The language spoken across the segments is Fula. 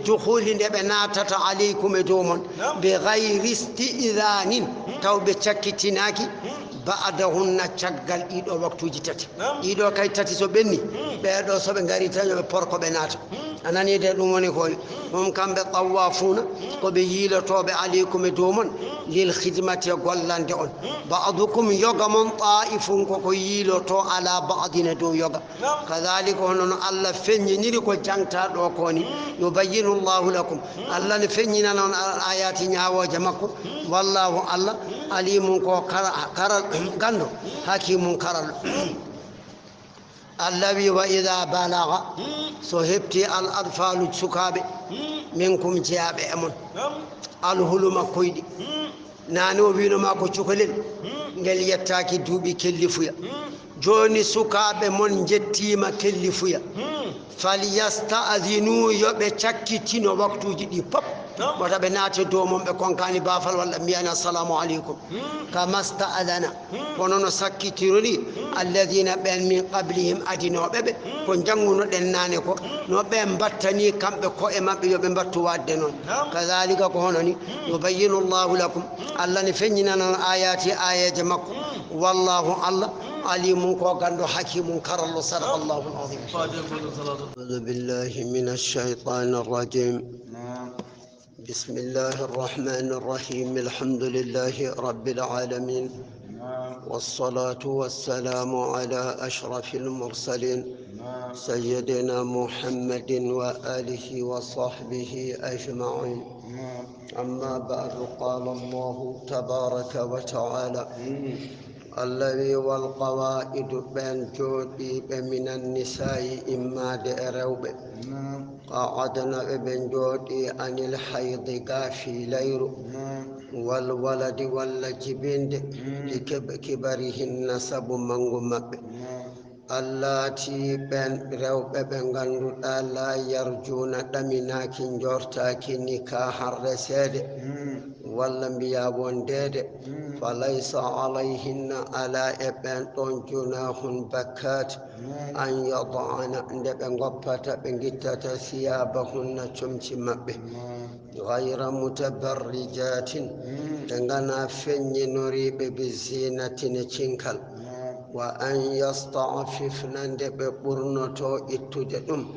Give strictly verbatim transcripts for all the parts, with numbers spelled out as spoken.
Dukhuli nde ɓe naatata aleykum e dow mon, bi ghayri isti'dhanin, taw ɓe cakkitinaaki, ba'dahunna caggal ɗiɗo waktuuji tati. Ɗiɗo kay tati so ɓenni, ɓeeɗo so ɓe ngari tan yo ɓe porko ɓe naata. A nani de ɗum woni koy, ɗum kamɓe tawafuna, ko ɓe yiilotooɓe aleykum e dow mon, lil khidmati e gollande on. Ba'dukum yoga mon ta'ifun ko ko yiilotoo ala ba'din e dow yoga. Kadhalika hono no Allah feññiniri ko jangta ɗo ko ni, yubayyinu Allahu lakum. Allah ne feññinana on al ayati ñaawooje makko. Wallahu Allah alimun ko kara-, karal ganndo, hakimun karal. Allah wi wa idha balagha, so hefti al atfalu sukaaɓe, minkum jeyaaɓe e mon, al huluma koyɗi. Naane o wino ma ko cukalel, ngel yettaaki duuɓi kellifuya. Jooni sukaaɓe mon njettiima kellifuya. Falyasta'dhinu, yo ɓe cakkitino waktuuji ɗi pop. Wata ɓe naate dow mon ɓe konkaani baafal walla mbiyaani assalamu aleykum. Kama sta'dhana, kono no sakkitirori alladhina ɓen min qablihim adinooɓe ɓe, ko njanngunoɗen naane ko, no ɓe mbattani kamɓe ko'e maɓɓe yo ɓe mbattu waɗde noon. Kadhalika ko hono ni, yubayyinu Allahu lakum, Allah ne feññinana on ayati, ayeeje makko. Wallahu Allah, alimun ko ganndo, hakimun karallo. Sadaqa Allahu al-azim. أعوذ بالله من الشيطان الرجيم. بسم الله الرحمن الرحيم. الحمد لله رب العالمين. والصلاة والسلام على أشرف المرسلين سيدنا محمد وآله وصحبه أجمعين. أما بعد، قال الله تبارك وتعالى، Allah wi, wal qawaidu, ɓen jooɗiiɓe, minan nisaa'i, immaade e rewɓe, qa'adna, ɓe ɓe jooɗii, anil haydi, ga fii layru, wal waladi, walla jibinde, li kib-, kibarihinna, sabu manngu maɓɓe. Allaati, ɓen rewɓe ɓe ngannduɗaa, laa yarjuuna, ɗaminaaki, njortaaki, nikaahan, reseede, walla mbiyaa wondeede, fa laysa alayhinna, alaa e ɓen ɗon, junaahun, bakkaat, an yada'na, nde ɓe ngoppata, ɓe ngittata, siyaabahunna, comci maɓɓe, gayra mutabarrijaatin, ɓe nganaa feññinoriiɓe, bi ziinatin, e cinkal, wa an yasta'fifna, nde ɓe ɓurnoto ittude ɗum,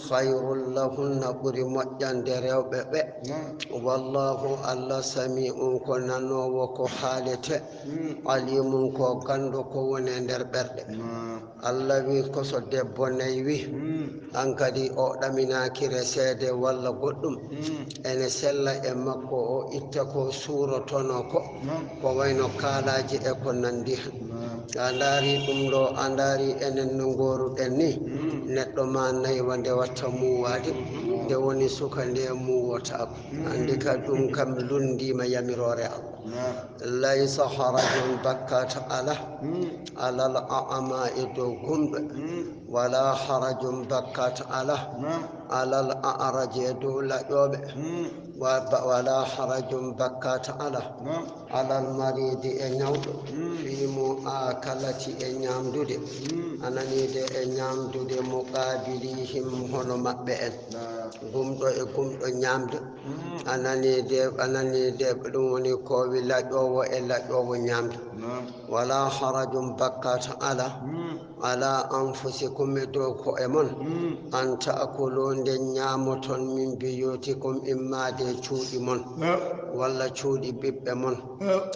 khayrun lahunna, ɓuri moƴƴande rewɓe ɓe. Wallahu, Allah, sami'un, ko nanoowo ko haalete, alimun, ko ganndo ko woni e nder ɓerɗe. Allah wi, ko so debbo naywi, an kadi o ɗaminaaki reseede walla goɗɗum, ene sella e makko, o itta ko suurotonoo ko, ko wayno kaalaaji e ko nanndi hen. A ndaari ɗum ɗo, a ndaari enen no ngooruɗen ni, neɗɗo ma naywa nde watta muuwaade, nde woni suka nde muuwotaako. Anndi ka ɗum kam lunndiima yamiroore Allah. Laysa harajun, bakkaat alaa, alal a'ma, e dow gumɗo, wala harajun, bakkaat alaa, alal a'raji, e dow laƴooɓe, wa-, ba-, wala harajun, bakkaat alaa, alal maridi, e ñawɗo, fii mu'akalati, e ñaamdude, a nanii de, e ñaamdude, muqabilihim, hono maɓɓe en, gumɗo e gumɗo ñaamde. A nanii de, a nanii de, ɗum woni koowi laƴoowo e laƴoowo ñaamde. Wala harajun, bakkaat alaa, ala anfusikum, e dow ko'e mon, an ta'kulu, nde ñaamoton, min biyutikum, immaade e cuuɗi mon, walla cuuɗi ɓiɓɓe mon,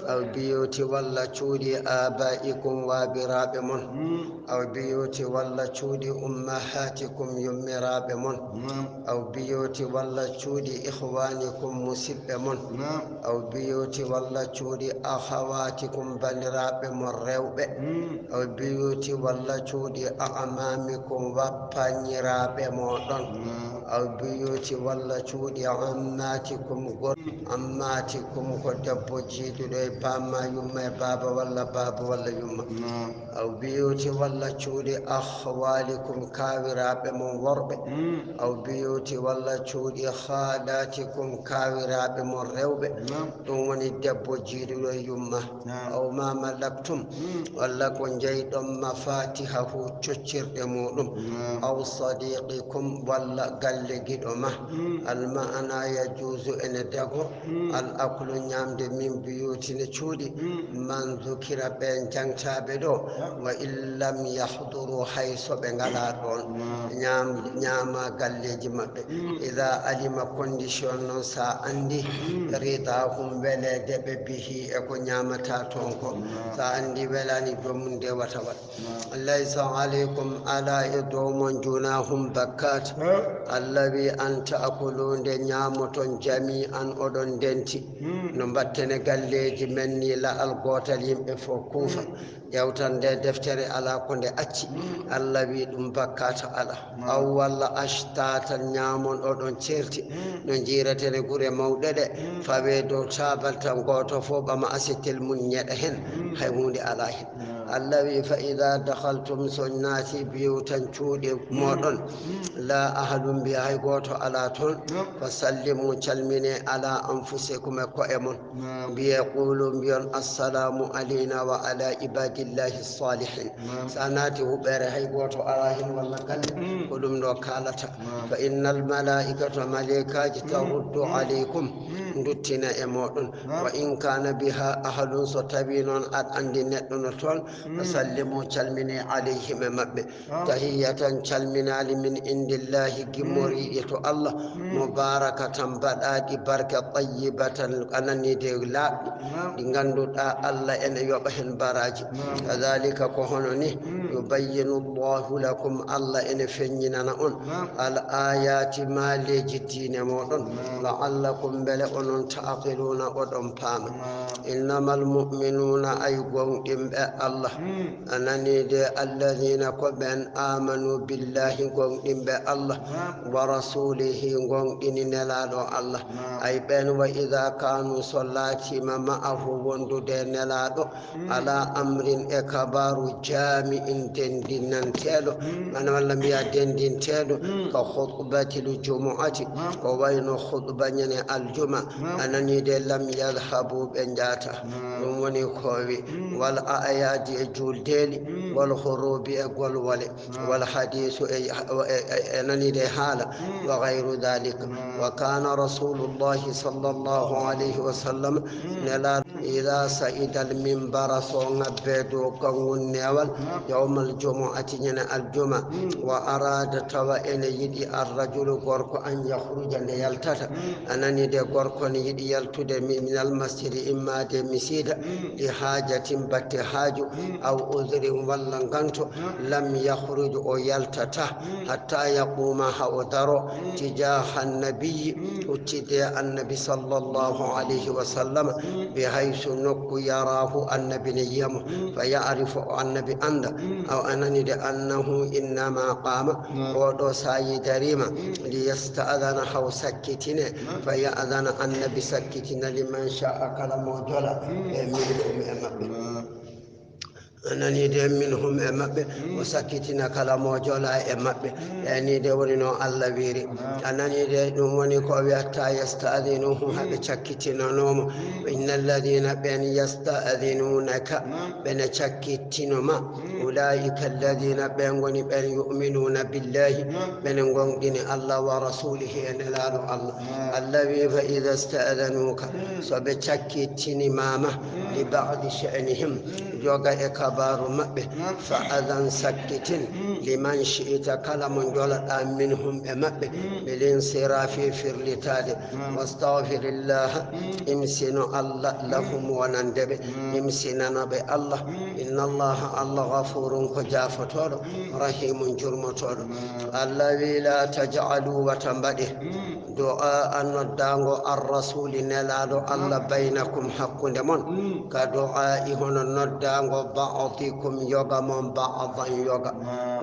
aw biyuti, walla cuuɗi aba'ikum, waabiraaɓe mon, aw biyuti, walla cuuɗi ummahatikum, yummiraaɓe mon, aw biyuti, walla cuuɗi ikhwanikum, musiɓɓe mon, aw biyuti, walla cuuɗi akhawatikum, bandiraaɓe mon rewɓe, aw biyuti, walla cuuɗi a'mamikum, wappañiraaɓe mooɗon, aw biyuti, walla cuuɗi ammatikum, gor-, ammatikum ko debbo jiiduɗo e bamma, yumma e baaba, walla baaba walla yumma. Aw biyuti, walla cuuɗi akhwalikum, kaawiraaɓe mon worɓe. Aw biyuti, walla cuuɗi khalatikum, kaawiraaɓe mon rewɓe. Ɗum woni debbo jiiduɗo e yumma. Aw ma malaktum, walla ko njeyɗon, mafatihahu, coccirɗe muɗum. Aw sadiqikum, walla gal galle giɗo ma. Almaana yajuusu ene dago, al aklu ñaamde min buyuuti ne cuuɗi, man dukira ɓeen jaŋtaaɓe ɗo, wa in lam yahduru hay so ɓe ngalaa ɗoon. Ñaam-, ñaama galleeji maɓɓe. Ida alima condition noon sa anndi, ridahum weleede ɓe bihi e ko ñaamata toon ko. Sa anndi welaani joomum nde wata waɗ. Laysa aleykum alaa e dow mon junahum bakkaat. Allah wi an taakulu nde ñaamoton jami an oɗon ndenti. No mbattene galleeji men ni la'al gootal yimɓe fof kuufa. Ƴewtan nde deftere alaa ko nde acci. Allah wi ɗum bakkaat alaa. Aw walla ashtatan ñaamon oɗon ceerti. No njiiretene gure mawɗe ɗe. Fawe dow taabal tan gooto fof ɓama asetel mum ñeɗa heen. Hay huunde alaa heen. Allah wi fa ida dakhaltum so naati buyutan cuuɗi moɗon. La ahadun mbiya hay gooto alaa toon. Fa sallimu calmine ala anfusikum e ko'e mon. Mbiye qulu mbiyon assalamu alayna wa ala ibadillahi salihin. Sa naati huɓɓere hay gooto alaa heen walla galle ko ɗum ɗo kaalata. Fa innal malaikata malaikaaji taruddu alaykum nduttina e moɗon. Wa in kana biha ahadun so tawi noon aɗa anndi neɗɗo no toon. Fa sallimu calmine alayhim e maɓɓe. Tahiyatan calminaali min indillahi gimmoriiɗi to Allah. Mubarakatan baɗaaɗi barke tayyibatan ananiide laaɓɗi. Ɗi ngannduɗaa Allah ene yoɓa heen baraaji. Kadalika ko hono ni yubayyinu Allahu lakum Allah ene feññinana on al ayati maaleeji diine moɗon. La'allakum mbele onon taaqiluuna oɗon paama. Innamal mu'minuuna ay gonɗinɓe Allah. A nanii de, alladina ko ɓen amanu billahi gonɗinɓe Allah wa rasulihi gonɗini nelaɗo Allah. Ay ɓen wa ida kanu so laatima ma'ahu wondude nelaɗo ala amrin e kabaru jami'in dendinanteɗo, mana walla mbiya dendinteɗo ka khutbatil jumu'ati ko wayno khutba ñande aljuma. A nanii de, lam yadhabu ɓe njaata. Ɗum woni ko wi wal a'yadi e juldeeli wal hurubi e golwole wal hadisu e, e, e, e nanii de haala wa gayru dalik. Wa kana rasulullahi sallallahu alayhi wa sallam nela ida sa'ida al minbara so ngabbe dow kangun newal yawmal jumu'ati ñande aljuma wa arada tawa ene yiɗi arrajulu gorko an yakhruja nde yaltata. A nanii de, gorko ne yiɗi yaltude mi-, minal masjidi imma de misiida li hajatin batte haaju aw udhrin walla nganto. Lam yakhruj o yaltata hatta yaquma ha o daro tijaha annabiyi uttide annabi sallallahu alayhi wa sallam bi haysu nokku yarahu annabi ne yiyamo fa ya'rifu o annabi anda aw a nanii de annahu innama qama oɗo sayi darima li yasta'dana haw sakkitine fa ya'dana annabi sakkitina liman sha'a kala mo jola e minhum e maɓɓe. A nanii de minhum e maɓɓe o sakkitina kala mo jola e maɓɓe. E ni de woni no Allah wiri. A nanii de ɗum woni ko wiyatta yasta'dinuhu haɓe cakkitinanomo. Inna alladina ɓen yasta'dinunaka ɓene cakkitino ma ulaika alladina ɓen ngoni ɓen yu'minuna billahi ɓene gonɗini Allah wa rasulihi e nelaɗo Allah. Allah wi fa ida sta'danuka so ɓe cakkitini mama li ba'di sha'nihim joga e kabaru maɓɓe fa adan sakkitin liman shi'ita kala mo jolaɗa minhum e maɓɓe bil insirafi firlitade. Wastaghfirillaha imsino Allah lahum wonande ɓe imsinano ɓe Allah. Inna Allaha Allah ghafurun ko jaafotoɗo rahimun jurmotoɗo. Allah wi la taj'alu wata mbaɗe du'a noddaango ar rasuli nelaɗo Allah baynakum hakkunde mon ka du'a i hono noddaango ba'dikum yoga mon ba'dan yoga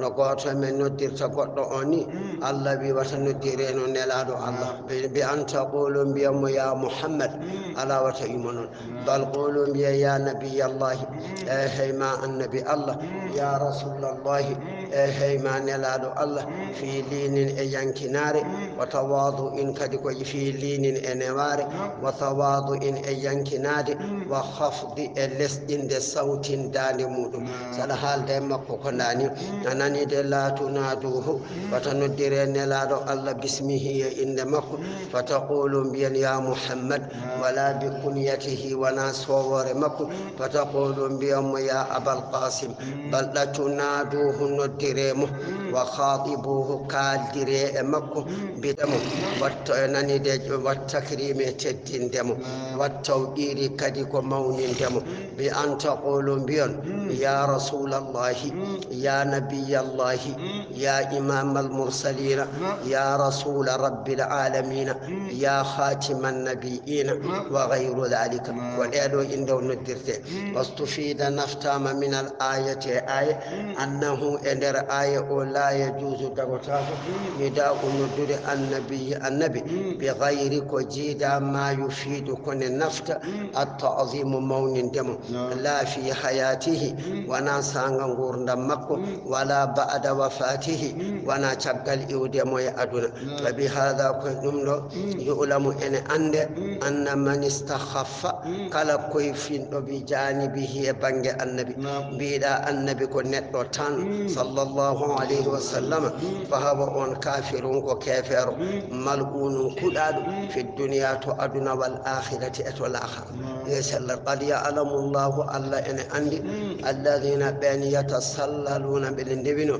no gooto men noddirta goɗɗo o ni. Allah wi wata noddireno nelaɗo Allah bi, bi an taqulu mbiyamo ya Muhammad. Ala wata imo non. Bal qulu mbiya ya nabiyallahi e hey ma annabi Allah ya rasulallahi E heyma nelaaɗo Allah, fii liinin e yankinaare, wa tawaadu in kadi ko fii liinin e newaare, wa tawaadu in e yankinaade, wa hafdi e lesɗinde sawtin daande muuɗum. Saɗa haalda e makko ko ndaani, a nanii de, laa tunaaduuhu, wata noddire nelaaɗo Allah bismihi e innde makko, fa taqulu mbiyen ya Muhammad, wala bi kunyatihi, wona sowoore makko, fa taqulu mbiyen mo ya Abal Qasim, bal ɗaccu naaduuhu noddire mo, wa khatibuhu kaaldire e makko, mbiɗa mo, watto e nani de, wat takrimi e teddinde mo, wat tawqiri kadi ko mawninde mo, bi an taqulu mbiyon, ya rasulallahi, ya nabiyallahi, ya imamal mursalina, ya rasula rabbil alamina, ya khatiman nabiyina, wa ghayru dhalika. Ko ɗeɗo inde o noddirte. Wastufida naftama min al ayati e aya, annahu e nder aya o la yajuzu dagotako, nida'u noddude annabi, annabi, bi ghayri ko jiida ma yufidu kone nafta, at ta'zimu mawninde mo, la fi hayatihi, wona sanga ngurdam makko, wala ba'da wafatihi, wona caggal iwde mo e aduna. Wa bi hada ko ɗum ɗo yu'lamu ene ande, anna man istakhaffa, kala koye finɗo bi janibihi e bannge annabi. Mbiɗa annabi ko neɗɗo tan, sallallahu alayhi wa sallam, fa hawa on kafirun ko kefero, mal'unun kuɗaɗo, fi duniya to aduna wal akhirati e to laakhara. E sellal, qad ya'lamu Allahu, Allah ene andi, alladhina ɓen yatasallaluna ɓe ndewino,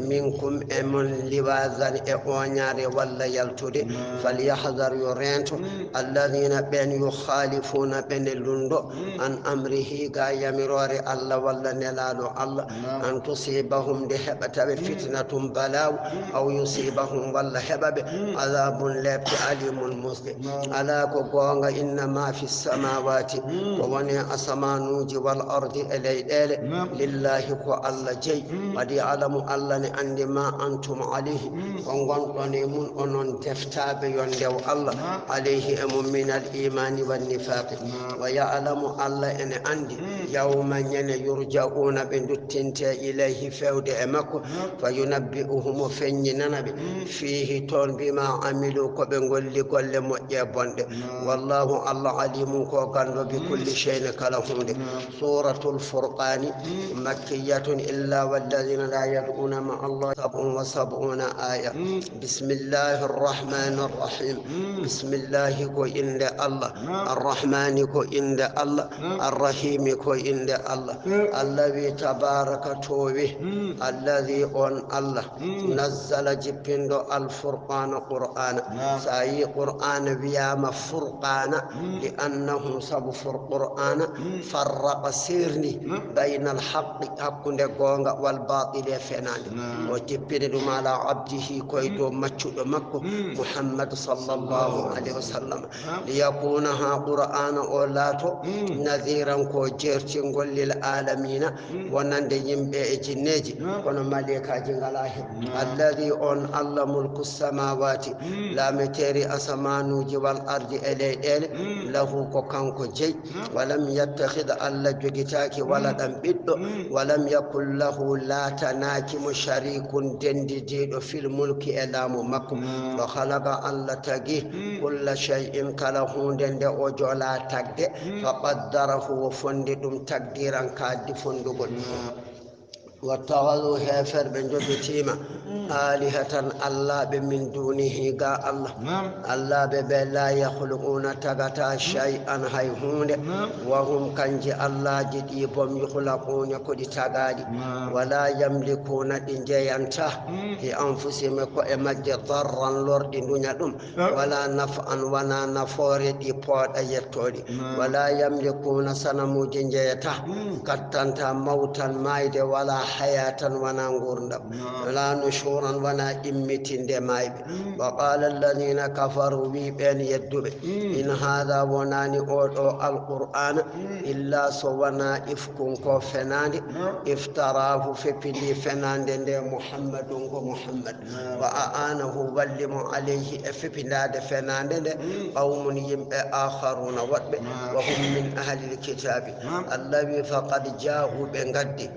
minkum e mon liwazan e oñare walla yaltude, falyahdhar yo rento, alladhina ɓen yukhalifuna ɓe ne lundo, an amrihi ga yamirore Allah walla nelaɗo Allah, an tusibahum nde heɓata ɓe fitnatun balaw, aw yusibahum walla heɓa ɓe adabun lepte alimun musde. Ala ko goonga, inna ma fi samawati, ko woni asamanuji wal ardi e leyɗele, lillahi ko Allah jeyi. Qad ya'lamu, Allah ne andi ma antum alayhi, ko ngonɗon e mun onon deftaɓe yo ndew Allah, alayhi e mum min al imani wan nifaqi. Wa ya'lamu, Allah ene andi, yawma ñande yurja'una ɓe duttinte ilayhi fewde e makko, fa yunabbi'uhum o feññinana ɓe, fihi toon bima amilu ko ɓe golli golle moƴƴe e bonɗe. Wallahu Allah alimun ko ganndo bi kulli shay'in kala hunde. Suratul Furqani makkiyatun illa walladhina la yad'una ma Allah sab'un wa sab'una aya. Bismillahir rahmanir rahim. Bismillahi ko inde Allah. Arrahmani ko inde Allah. Arrahimi ko inde Allah. Allah wi tabaraka towi. Alladhi on Allah. Nazzala jippindo alfurqana qur'ana. Sa yi qur'ana wiyama furqana. Li annahum sabu fur qur'ana. Farraqa serni. Bayna alhaqqi hakkunde gonga wal batili e fenande. O jippini ɗum ala abdihi koye dow maccuɗo makko Muhammad sallallahu alayhi wa sallam. Liyakuna ha qur'ana o laato nadiran ko jertingol lil alamina wonande yimɓe e jinneji kono malikaji ngala hen. Alladi on Allah mulku samawati laameteri asamanuji wal ardi e leyɗele lahu ko kanko jeyi. Walam yattakhid Allah jogitaki wala ɗan ɓiɗɗo. Walam yakun lahu latanaki mo sharikun dendidiɗo fil mulki e laamu makko. Wa khalaqa Allah tagi kulla shay'in kala hunde nde o jola tagde. Fa qaddarahu o fondi ɗum tagdiran kaddi fondugol. Wattakhadhu heeferɓe jogitima alihatan allaaɓe min dunihi ga Allah. Allaaɓe ɓe la yakhluquna tagata shay'an hay hunde. Wa hum kanji allaaji ɗi bom yukhlaquna ko ɗi tagaɗi. Wala yamlikuna ɗi jeyanta li anfusihim ko e majje darran lorɗi duña ɗum. Wala naf'an wona nafoore ɗi pooɗa yettoɗi. Wala yamlikuna sanamuji jeyata kattanta mawtan mayde wala hayatan wona ngurdam. Wala nushuran wona immitinde mayɓe. Wa qala alladhina kafaru wi ɓen yedduɓe in hadha wonani oɗo alqur'ana illa so wona ifkun ko fenande iftarahu fepindi fenande nde Muhammadun ko Muhammad. Wa a'anahu walli mo alayhi e fepindade fenande nde qawmun yimɓe akharuna woɗɓe wa hum min ahlil kitabi. Allah wi faqad ja'u ɓe gaddi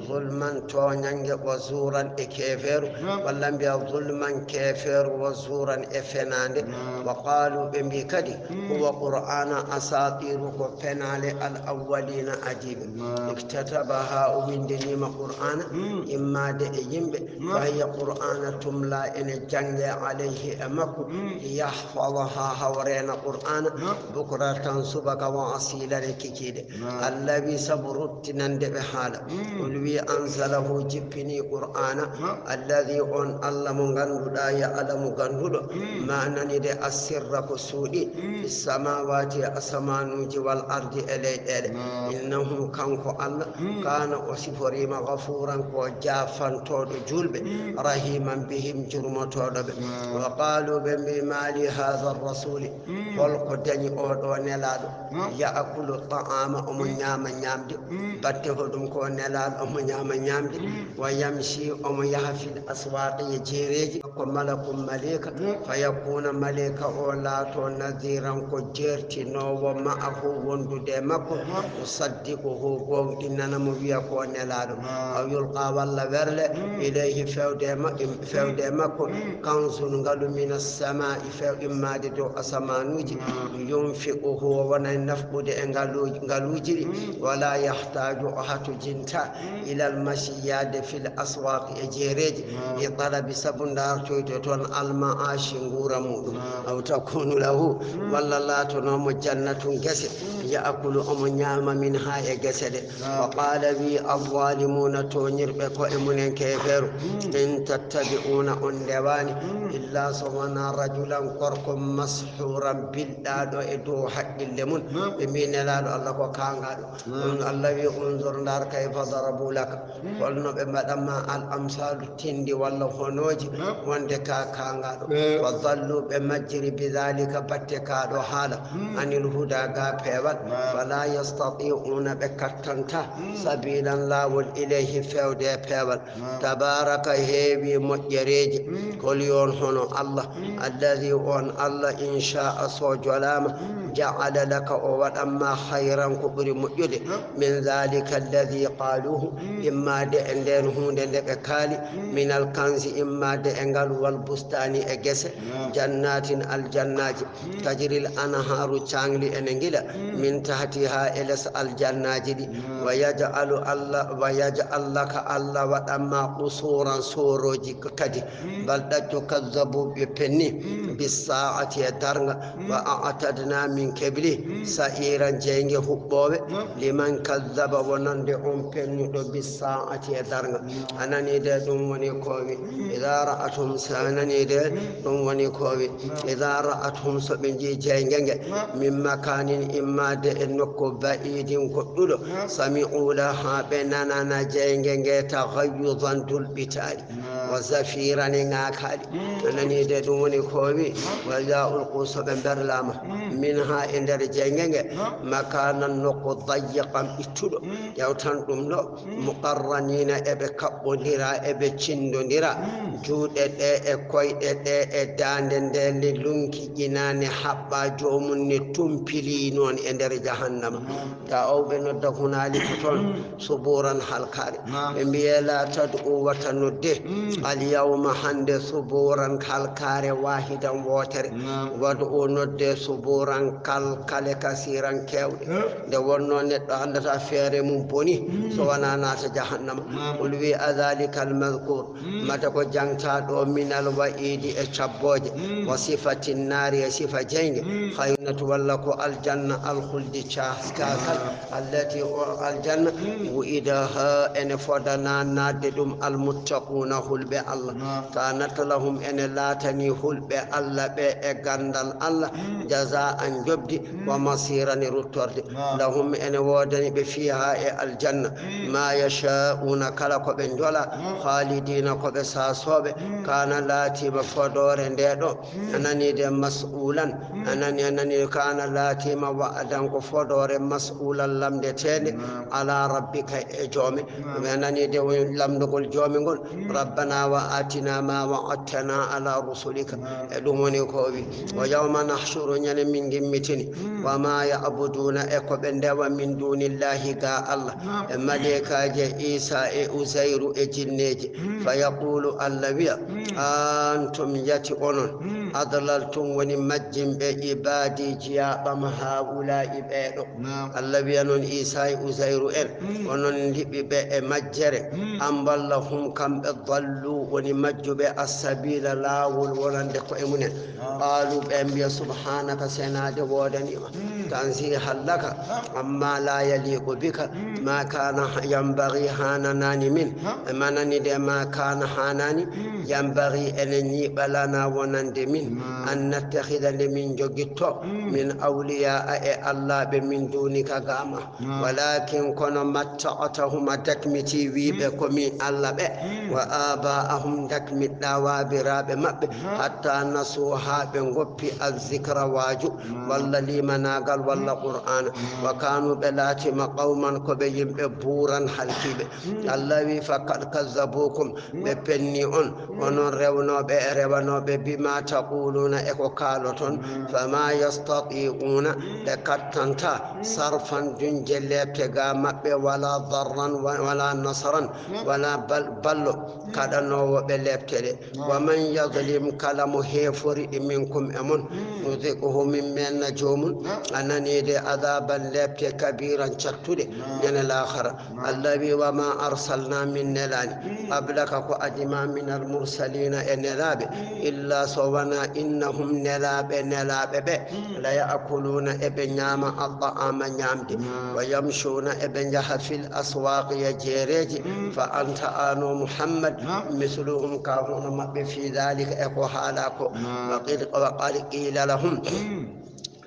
zulman Zulman tooñannge, wa zuuran e keefeeru, walla mbiya zulman keefeeru, wa zuuran e fenaande. Wa qaalu, ɓe mbii kadi, huwa qur'aana asaatiiru, ko penaale al awwaliina adiiɓe. Iktatabaha, o winndiniima qur'aana, immaade e yimɓe, fa hiya qur'aana tumla, ene jannge alayhi e makko, liyahfadaha, haw reena qur'aana, bukratan subaka, wa asiilan e kikiiɗe. Allawi sabu ruttinande ɓe haala. Qul wi anzalahu, jippini qur'aana, alladi on Allah mo ngannduɗaa, ya'lamu gannduɗo, ma nani de assirra ko suuɗi, fi samawati e asamanuuji, wal ardi e leyɗeele. Innahu, kanko Allah, kana o siforiima gafuuran ko jaafantooɗo juulɓe, rahiman bihim jurmotooɗo ɓe. Wa qaalu ɓe mbi mali hada rasuli, holko dañi oɗo nelaaɗo, ya'kulu ta'ama omo ñaama ñaamde, batte hoɗum ko nelaaɗo omo ñaama ñaamde, wa yamshi omo yaha fil aswaqi e jeereeji, ko malakun maleeka, fa yakuna maleeka o laato nadiran ko jeertinoowo ma'ahu wondude e makko, usaddiquhu gooŋɗinana mo wiya ko nelaaɗo, aw yulqa walla werle ilayhi fewde e ma- fewde e makko, kanzun ngalu minas samaa'i few immaade dow asamanuuji, yunfiquhu o wona e nafqude e ngaluuji ngaluuji ɗi, wala yahtaju o hatojinta ilal mashi yaade fil aswaqi e jeereeji, li talabi sabu ndartoyde toon al ma'ashi nguura muɗum, aw takunu lahu walla laatonoomo jannatun gese, ya'kulu omo ñaama minha e gese ɗe. Wa qala wi alzalimuna tooñirɓe ko'e mumen keefeeru, in tattabi'una on ndewaani illa so wonaa rajulan gorko mashuran bilɗaaɗo e dow haqqille mum. Ɓe mbi nelaaɗo Allah ko kaangaaɗo. Ɗum Allah wi unzur ndaar kayfa darabu laka. Holno ɓe mbaɗanma al amsalu tindi walla honooji wonde ka kaangaaɗo. Wa dallu ɓe majjiri bidalika batte kaaɗo haala anil huda ga peewal. Fala yastati'una ɓe kattanta sabilan laawol ilayhi fewde e peewal. Tabaraka heewi moƴƴereeji. Holi on hono Allah, alladi on Allah in sha'a so jolaama, ja'ala laka o waɗanma hayran ko ɓuri moƴƴude, min dalika alladi qaaluhu immaade e nden huunde nde ɓe kaali, minal kanzi immaade e ngal wal bustaani e gese, jannatin aljannaaji. Tajril anhaaru caangli ene ngila min tahtiha e les aljannaaji ɗi. Wa yaj'alu Allah wa yaj'al laka Allah waɗanma qusuran soorooji kadi. Bal ɗaccu kazzabu ɓe penni bis sa'ati e darnga. Wa a'tadna min kebli sa'iran jeynge huɓɓoowe liman kazzaba wonande on pennuɗo bis sa'ati e darnga. A nani de ɗum woni ko wi. Ida ra'athum so a nani de ɗum woni ko wi. Ida ra'athum so ɓe njii jeynge nge min makanin immaade e nokku ba'idin goɗɗuɗo sami'u laha ɓe nanana jeynge nge taghayyuzan dulɓitaali wa zafiran e ŋaakaali. A nani de ɗum woni ko wi. Wa ida ulqu so ɓe berlama minha e nder jeynge nge makanan nokku dayyiqan ɓittuɗo ƴewtan ɗum ɗo. Muqarraniina eɓe kaɓɓondira eɓe cinndondira juuɗe ɗe e koyɗe ɗe e daande nde nde lunki ƴinaane haɓɓa joomum ne tumpili noon e nder jahannama. Da'aw ɓe nodda hunaalika toon subuuran halkaare. Ɓe mbiye la tad'u wata nodde alyawma hannde subuuran halkaare waahidan wootere. Wad'u nodde subuuran kalkale kasiiran keewɗe. Nde wonno neɗɗo anndata feere mum boni so wona naata jahannama. Qul wi adhalika almadhkur mata ko jangta ɗo minal wa'idi e cabbooje wa sifati nnaari e sifa jeynge khayrun walla ko aljanna alkhuldi caaskakal allati o aljanna wu'idaha ene fodana naatde ɗum almuttaquna hulɓe Allah. Kanat lahum ene laatani hulɓe Allah ɓe e ganndal Allah jaza'an njoɓdi wa masiran e ruttorde. Lahum ene woodani ɓe fiha e aljanna ma yasha'una kala ko ɓe njola khalidina ko ɓe sasooɓe. Kana laatima fodoore nde ɗo a nani de mas'ulan a nani a nani kana laatima wa'adan ko fodoore mas'ulan lamndeteende ala rabbika e joome. Ɓe nani de lamndogol joome ngol rabbana وآتنا ما وعدتنا على رسلك. E ɗum woni ko o wi. ويوم نحشر, ñande min ngimmitini. وما يعبدون, e ko ɓe ndewa, من دون الله, ga Allah. E maleykaaji, e Iisaa, e Uzayru, e jinneeji. فيقول, Allah wiya, أنتم, yati onon, أضللتم, woni majjinɓe, عبادي, jiyaaɓam, هؤلاء, ɓee ɗo. Allah wiya noon Iisaa e Uzayru en, onon liɓi ɓe e majjere, am bal hum, kamɓe, dallu, woni majjuɓe, assabiila, laawol wonande koye mumen. Qaalu, ɓe mbiya, subhaanaka, senaade woodaniima, tansiihan laka, ammaa laa yaliiqu bika, maa kaana yanbagii, haananaani min, e manani de, maa kaana, haanaani, yanbagii, ene ñiiɓa, lanaa, wonande min, an nattakhida, nde min njogitto, min awliyaa, e allaaɓe, min duunika, ga ma. Walaakin, kono, matta'tahum, a dakmitii wiiɓe ko min Allah ɓe, wa aabaa'ahum, dakmitɗaa waabiraaɓe maɓɓe, hatta nasuu, haa ɓe ngoppi, azzikra, waaju, walla limanaagal, walla Qur'aana, wa kaanuu, ɓe laatiima, qawman, ko ɓe yimɓe, buuran, halkiiɓe. Allah wi, faqad kazzabuukum, ɓe penni on, onon rewnooɓe e rewanooɓe, bima taquluna, e ko kaaloton, fama yastati'una, ɓe kattanta sarfan, duñde leepte ga maɓɓe, wala darran, wa-, wala nasran, wala bal-, ballo kaɗanoowo ɓe leepte ɗe. Wa man yadlim, kala mo heeforiɗi, minkum, e mon, nuziquhu, min meenna joomum, a nanii de, adaban, leepte, kabiran, cattuɗe, ñande laakara. Allah wi, wa ma arsalna, min nelaani, qablaka, ko adi ma, minal mursalina, e nelaaɓe, illa so wonaa, innahum, nelaaɓe, nelaaɓe ɓe, la ya'kuluna, eɓe ñaama, at-ta'ama, ñaamde, wa yamshuna, eɓe njaha, fil aswaqi, e jeereeji, fa anta, an o Muhammad, misluhum, ka hono maɓɓe, fi dhalika, e ko haala ko. Wa qil-, wa qad qila lahum,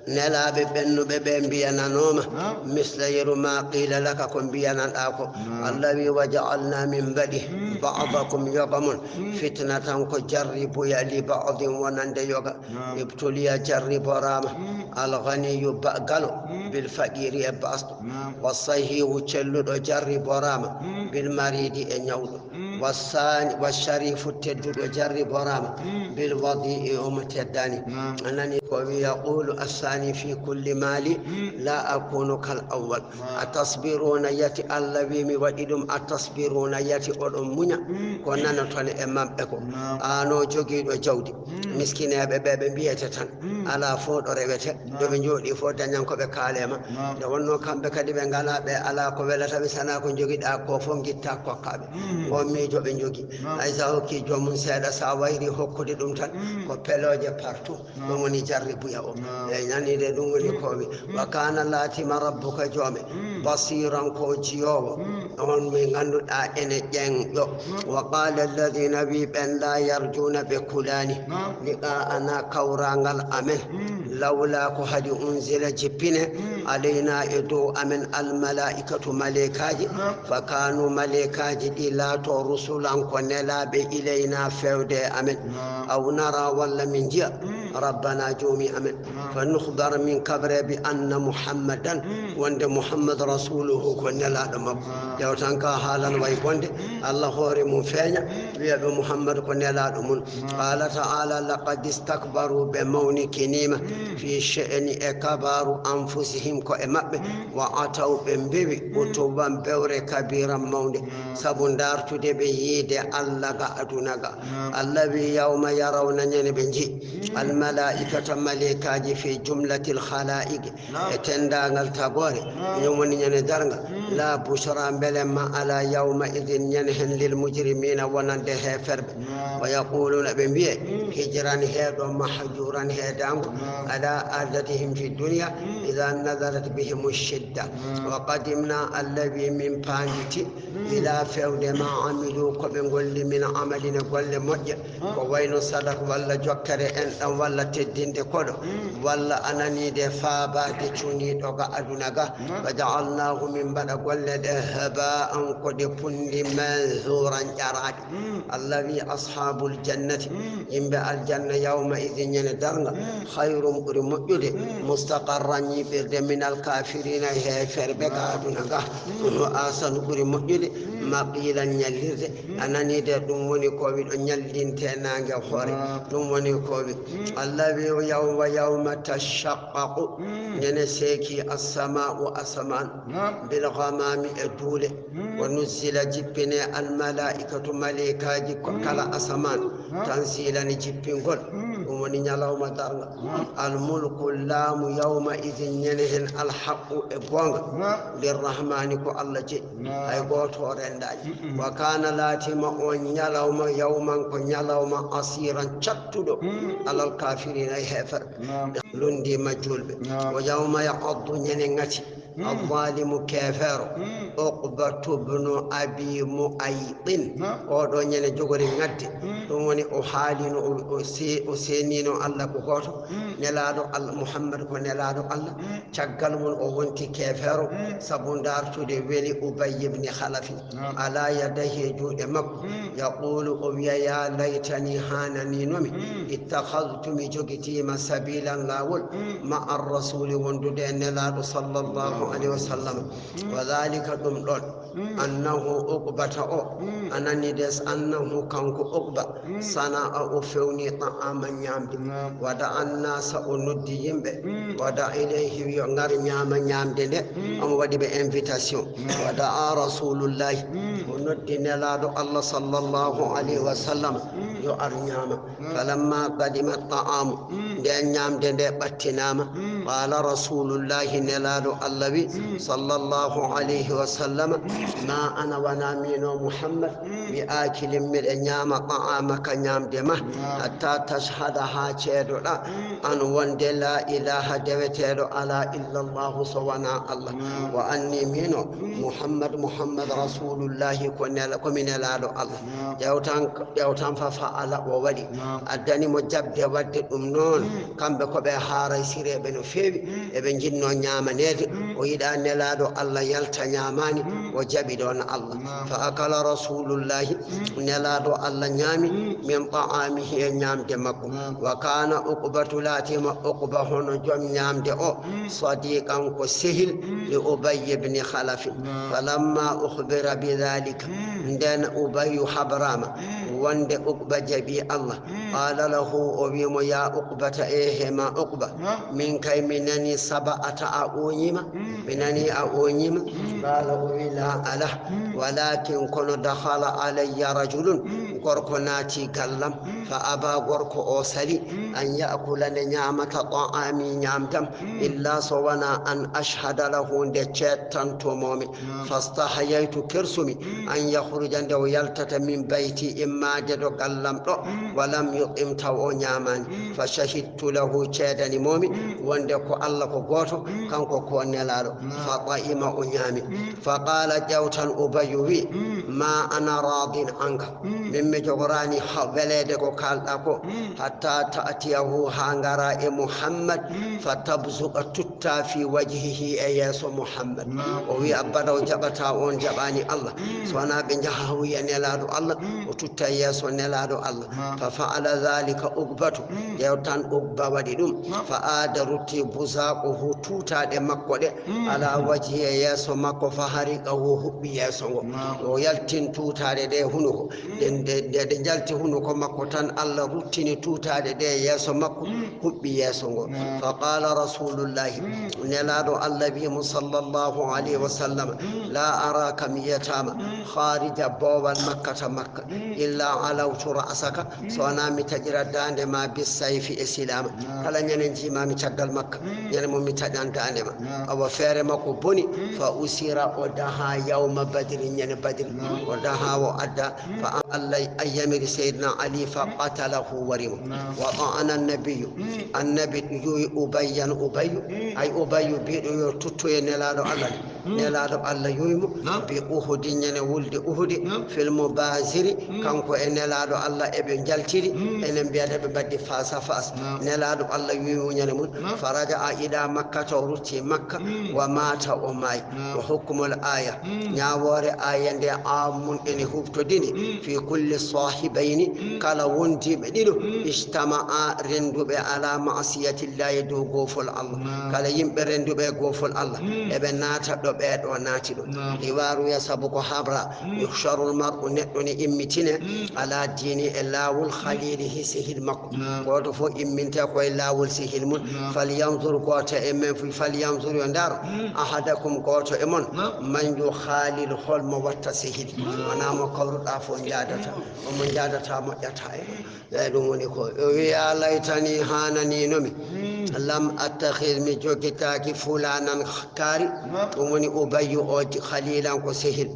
nelaaɓe ɓennuɓe ɓe mbiyananooma, misla yeru ma qila laka, ko mbiyanaɗaa ko. Allah wi, wa ja'alna, min mbaɗi, ba'dakum, yoga mon, fitnatan, ko jarribuya, li ba'din, wonande yoga. Ibtuliya, jarriboraama, al ghaniyu, ba-, galo, bil faqiri, e basɗo. Wa sahihu, celluɗo, jarriboraama, bil maridi, e ñawɗo. Wa sani-, wa sharifu, tedduɗo, jarriboraama, bil wadi'i, omo teddani. A nani ko wi, yaqulu assani fi kulli mali, la akunu kal awwal. A tasbiruna, yati Allah wi, mi waɗi ɗum, a tasbiruna, yati oɗon muña ko nanoton e maɓɓe ko. Ano jogiiɗo jawdi, miskineeɓe ɓe, ɓe mbiyete tan, alaa fof ɗo rewete, ɗo ɓe njooɗi fof dañan ko ɓe kaale ma. Nde wonno kamɓe kadi ɓe ngalaa, ɓe alaa ko welata ɓe, sana ko njogiɗaa ko fof ngitta kokka ɓe. On miijo ɓe njogi. Hay sa hokki joomum seeɗa, sa wayri hokkude ɗum tan, ko pelooje partout. Ɗum woni jarribuya o. E nani de, ɗum woni ko wi. Wa kana, laatima, rabbuka, joome, basiran, ko jiyoowo. On mi ngannduɗaa ene ƴeeŋɗo. Wa qala alladhina, wi ɓen, la yarjuna, ɓe kulaani, liqa'ana, kawrangal amen, lawla, ko hadi, unzila, jippine, alayna, e dow amen, al mala'ikatu, maleykaaji, fa kanu, maleykaaji ɗi laato, rusulan, ko nelaaɓe, ilayna, fewde e amen, aw nara, walla min njiya, rabbana, joomi amen, fa nukhbara, min kabre, bi anna Muhammadan, wonde Muhammad rasuluhu, ko nelaaɗo makko. Ƴeew tan ka haalan way bonde, Allah hoore mum feeña, wiya ɓe Muhammad ko nelaaɗo mum. Qala ta'ala, laqad istakbaru, ɓe mawnikiniima, fi sha'ni, e kabaaru, anfusihim, ko e maɓɓe, wa ataw, ɓe mbewi, utuwan, bewre, kabiran, mawnde, sabu dartude ɓe yiide Allah ga aduna ga. Allah wi, yawma yarawna, ñande ɓe nji, al mala'ikata, maleykaaji, fi jumlatil khala'iqi, e tenndaangal tagoore, ɗum woni ñande darnga. La bushra, mbelemma alaa, yawma idin, ñande heen, lil mujrimiina, wonande heeferɓe. Wa yaquluna, ɓe mbiye, hijran, heeɗo, mahjuran, heedaango, ala adatihim fi dunya, idha nazalat bihim shidda. Wa qadimna, Allah wi, min paanditi, ila, fewde, ma amilu, ko ɓe ngolli, min amalin, golle moƴƴe, ko wayno sadak, walla jokkere enɗam, walla teddinde koɗo, walla ananiide faabaade cuniiɗo ga aduna ga. Wa ja'alnahu, min mbaɗa golle ɗe, haba'an, ko ɗe punndi, mansuran, ƴaraaɗe. Allah wi, ashabul jannati, yimɓe aljanna, yawma idin, ñande darnga, khayrun, ɓuri moƴƴude, mustaqarran, ñiiɓirde, minal kafirina, heeferɓe ga aduna ga. Wa ahsanu, ɓuri moƴƴude, Maqilan, ñallirde. A nani de, ɗum woni ko wi ɗo ñallinte naange hoore. Ɗum woni ko wi. Allah wi, "Yawma, yawma tashaqqaqu." Ñande seeki assama'u, asamaan. Bil ghamami, e duule. Wa nuzzila, jippine, al mala'ikatu, maleykaaji, ko kala asamaan. Tanzilan, jippingol. Ɗum woni ñalawma darnga. Al mulku, laamu, yawma idin, ñande heen, al haqqu, e goonga. Lirrahmani, ko Allah jeyi. Hay gooto o renndaani. Wa kana, laatima on ñalawma, yawman, ko ñalawma, asiran, cattuɗo, alal kafirina, e heeferɓe. Lundi majjulɓe. Wa yawma ya'addu, ñande ŋati, al zalimu, keefeero, Uqbatu bnu Abi Mu'aytin. O ɗo ñande jogori ŋatde. Ɗum woni o haalino, o, o se-, o seenino Allah ko gooto. Nelaaɗo Allah, Muhammad ko nelaaɗo Allah. Caggal mum o wonti keefeero, sabu ndaartude weli Ubay ibn Khalafi. Ala yadayhi, e juuɗe makko. Yaqulu, o wiya, "Ya laytani, haananino mi. Ittakhadtu, mi jogitiima, sabilan, laawol, ma'a rasuli, wondude e nelaaɗo, sallallahu alayhi wa sallam." Wa dhalika, ɗum ɗon, annahu, Uqbata o, a nani des, annahu, kanko Uqba, sana'a, o fewni, ta'ama, ñaamde. Wa da'a annasa, o noddi yimɓe. Wa da'a ilayhi, yo ngar ñaama ñaamde nde. Omo waɗi ɓe invitation. Wa da'a rasulullahi, o noddi nelaaɗo Allah, sallallahu alayhi wa sallam, yo ar ñaama. Falamma qadima ta'amu, nden ñaamde nde ɓattinaama, qala rasulullahi, nelaaɗo Allah wi, sallallahu alayhi wa sallam, "Ma ana, wona miino Muhammad, bi akilin, miɗa ñaama, ta'amaka, ñaamde ma, hatta tashhada, haa ceedoɗa, an, wonde, la ilaha, deweteeɗo ala illa Allahu, so wona Allah, wa anni, miino Muhammad, Muhammad rasulullahi, ko nela-, ko mi nelaaɗo Allah." Ƴeewtan, ƴeewtan fa fa'ala, o waɗi. Addani mo jaɓde waɗde ɗum noon. Kamɓe ko ɓe haaraysireeɓe no feewi, eɓe njinnoo ñaamaneede. O yiɗaa nelaaɗo Allah yalta ñaamaani, o jaɓi ɗoon Allah. Fa akala rasulullahi, nelaaɗo Allah ñaami, min ta'amihi, e ñaamde makko. Wa kana Uqbatu, laatiima Uqba hono joom ñaamde o, sadiqan, ko sehil, li Ubay ibn Khalaf. Falamma ukhbira bi dhalika, nden Ubayyu habraama wonde Uqba jaɓi Allah. Qala lahu, o wi mo, "Ya Uqbata, ehe ma Uqba, min kay mi nani saba'ata, a ooñiima, mi nani a ooñiima." Qala, o wi, "La, alaa, walakin, kono, dakhala alayya rajulun, gorko naati gallam, fa aba, gorko o sali, an ya'kula, nde ñaamata, ta'ami, ñaamdam, illa, so wona, an ashhada lahu, nde ceettanto mo mi. Fastahayaytu, kersumi, an yakhruja, nde o yaltata, min bayti, immaade ɗo gallam ɗo, wa lam yut'im, taw o ñaamaani. Fa shahidtu lahu, ceedani mo mi, wonde ko Allah ko gooto, kanko ko nelaaɗo. Fa ta'ima, o ñaami. Fa qala, ƴeewtan Ubayyu wi, ma ana radin anka. Min mi jogoraani ha-, weleede ko kaalɗa ko, hatta ta'tiyahu, haa ngara e Muhammad, fa tabzuqa, tutta fi wajhihi, e yeeso Muhammad. O wi, abada o jaɓata, on jaɓaani Allah. So wona ɓe njaha wiya nelaaɗo Allah, o tutta yeeso nelaaɗo Allah. Fa fa'ala dhalika Uqbatu, ƴeewtan Uqba waɗi ɗum. Fa aada, rutti, buzaaquhu, tuutaaɗe makko ɗe, ala wajhi, e yeeso makko, fa hariqahu, huɓɓi yeeso ngo. O yaltin tuutaaɗe ɗe hunuko. Nde, nde, nde ɗe njalti hunuko makko tan, Allah ruttini tuutaaɗe ɗe yeeso makko, huɓɓi yeeso ngo. Fa qala rasulullahi, nelaaɗo Allah wi mo, sallallahu alayhi wa sallam, la araka, mi yiyataama, kharija, boowal, Makkata, Makka, illa alawtu ra'saka, so wona mi taƴira daande ma, bissayfi, e silaama. Kala ñande njiimaami caggal Makka, ñande mo mi taƴan daande ma. Awa feere makko boni, fa usira, o daha yawma Badri, ñande Badri. O daha, o adda, fa Allah ay yamiri Seydina Ali, fa qatalahu, wari mo. Wa ta'ana nabiyyu, annabi yuwi Ubayyan, Ubayyu, ay Ubayyu biiɗo yo tuttoye nelaaɗo Allah. Nelaaɗo Allah yuwi mo, bi Uhudi, ñande wulde Uhudi, fil mubaziri, kanko e nelaaɗo Allah eɓe njaltiri, enen mbiyata ɓe mbaɗdi face à face. Nelaaɗo Allah yuwi mo ñande mum, fa raja'a ila Makkata, o rutti Makka, wa mata, o maayi. Wa hukmul aya, ñaawoore aya nde, ammun, ene huftodiri, fi kulli sahibayni, kala wondiiɓe ɗiɗo, ijtama'a, rennduɓe, ala ma'siyatillahi, dow goofol Allah. Kala yimɓe rennduɓe e goofol Allah, eɓe naata ɗo ɓeeɗo naati ɗo. Iwaruya sabu ko habra. Yuhsharul mar'u, neɗɗo ne immitine, ala dini, e laawol khalilihi, sehil makko. Gooto fof imminte koye laawol sehil mum. Falyanzur, gooto e men fof, falyanzur, yo ndar, ahadakum, gooto e mon, man yukhalil, holmo watta sehil. Wonaa mo kawruɗaa fof njaadata, omo njaadata moƴƴata e. Eyi, ɗum woni ko o wi, "Ya laytani, haananiino mi, lam attakhid, mi jogitaaki, fulanan, kaari." Ɗum woni Ubayyu o, khalilan, ko sehil.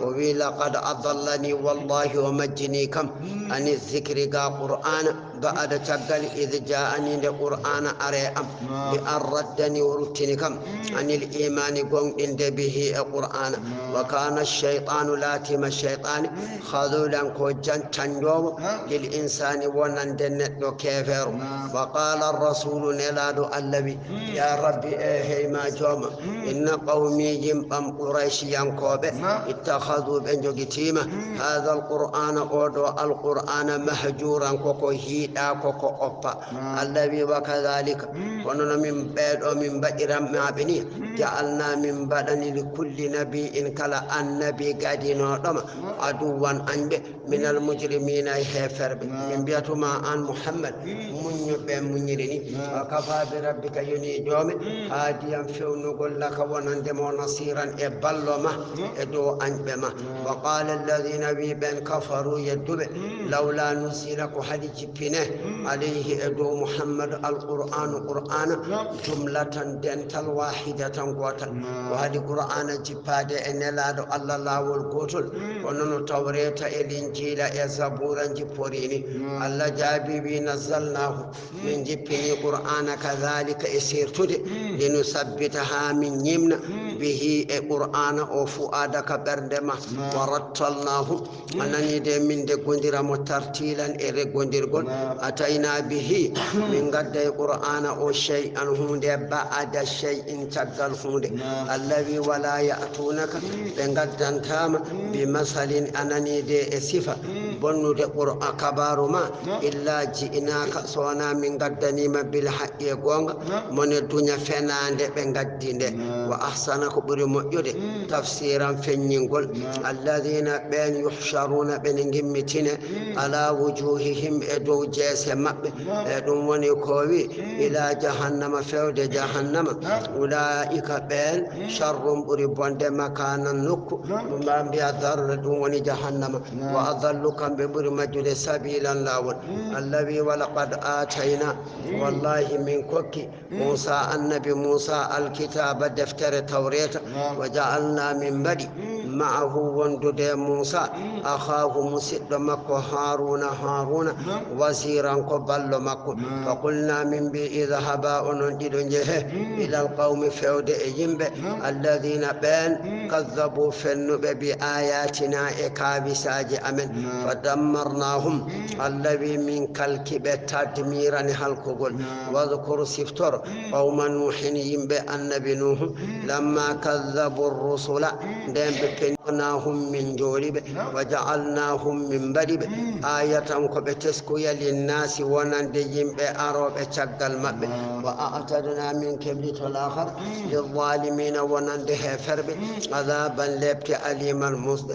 O wi, "Laqad adallani, wallahi, o majjini kam, ani zikri, ga Qur'aana, ba'da, caggal, id ja'ani, nde Qur'aana are am, bi an raddani, o ruttini kam, anil imaani, gomɗinde, bihi, e Qur'aana. Wa kana shaytanu, laatima shaytaani, khadulan, ko jan-, canjoowo, lil insaani, wonande neɗɗo keefeero." Wa qala rasulu, nelaaɗo Allah wi, "Ya rabbi, e hey ma jooma, inna qawmi, yimɓam Quraysh yankooɓe, ittakhadhu, ɓe njogitiima, hadha alqur'ana, oɗo alqur'ana, mahjuran, koko hiiɗa, koko oppa." Allah wi, "Wa kadhalika, kono no min ɓeeɗo min mbaɗiran maɓe ni, ja'alna, min mbaɗani, li kulli nabiyyin, kala annabi gadinooɗo ma, aduwan, añɓe, minal mujrimina, e heeferɓe." Min mbiyatuma an Muhammad, muññu ɓe muñiri ni. Wa kafa bi rabbika, yoni joome, haadiyan, fewnugol, laka, wonande mo, nasiran, e ballo ma, e dow añɓe ma. Wa qala alladhina, wi ɓen, kafaru, yedduɓe, lawla nuzila, ko haɗi jippine, alayhi, e dow Muhammad, alqur'anu, qur'ana, jumlatan, dental, wahidatan, gootal. Ko haɗi qur'ana jippaade e nelaaɗo Allah laawol gootol, kono no Tawreeta e Linjiila e Zabuura jipporii ni. Allah jaabi, wi, nazzalnahu, min jippini qur'ana, kadhalika, e sertude, linusabbita, haa min ñimna, bihi, e qur'ana o, fu'aadaka, ɓernde ma, wa rattalnahu, a nani de, min deggondira mo tartilan, e reggondirgol. Atayna bihi, min gadda e qur'ana o, shay'an, huunde, ba'da shay'in, caggal huunde. Allah wi, wala ya'tunaka, ɓe ngaddantama, bi masalin, a nani de, e sifa bonnude qur'a, kabaru ma, illa ji'naka, so wona min gaddanima, bil haqqi, e goonga, mone duña fenaande ɓe ngaddi nde. Wa ahsana, ko ɓuri moƴƴude, tafsiran, feññingol. Alladhina, ɓen, yuhsharuna, ɓe ne ngimmitine, ala wujuhihim, e dow jeese maɓɓe. E ɗum woni ko wi, ila jahannama, fewde jahannama. Ulaika, ɓen, sharrun, ɓuri bonde, makanan, nokku. Ɗum ma mbiya darre, ɗum woni jahannama. Wa adallu, kamɓe ɓuri majjude, sabilan, laawol. Allah wi, walaqad atayna, wallahi, min kokki Muusa, annabi Muusa, alkitaaba, deftere Tawreeta, wa ja'alna, min mbaɗi, ma'ahu, wondude Muusa, akhaahu, musiɗɗo makko, Haaruuna, Haaruuna, waziran, ko ballo makko. Fa qulna, min mbi, idhaba, onon ɗiɗo njehe, ilal qawmi, fewde e yimɓe, alladhina, ɓen, kadhabu, fennuɓe, bi ayatina, e kaawisaaji amen. Fa dammarnahum, Allah wi, min kalki ɓe, tadmiran, halkugol. Wadhkur, siftor, qawma Nuuhin, yimɓe annabi Nuuhu, lamma kadhabu rusula, nden ɓe pennahum, min njooli ɓe, wa ja'alnahum, min mbaɗi ɓe, ayatan, ko ɓe teskuya, linnaasi, wonande yimɓe arooɓe caggal maɓɓe. Wa a'tadna, min keblito, laakhara, lilzalimina, wonande heeferɓe, azaban, lepte, aliman, musɗe.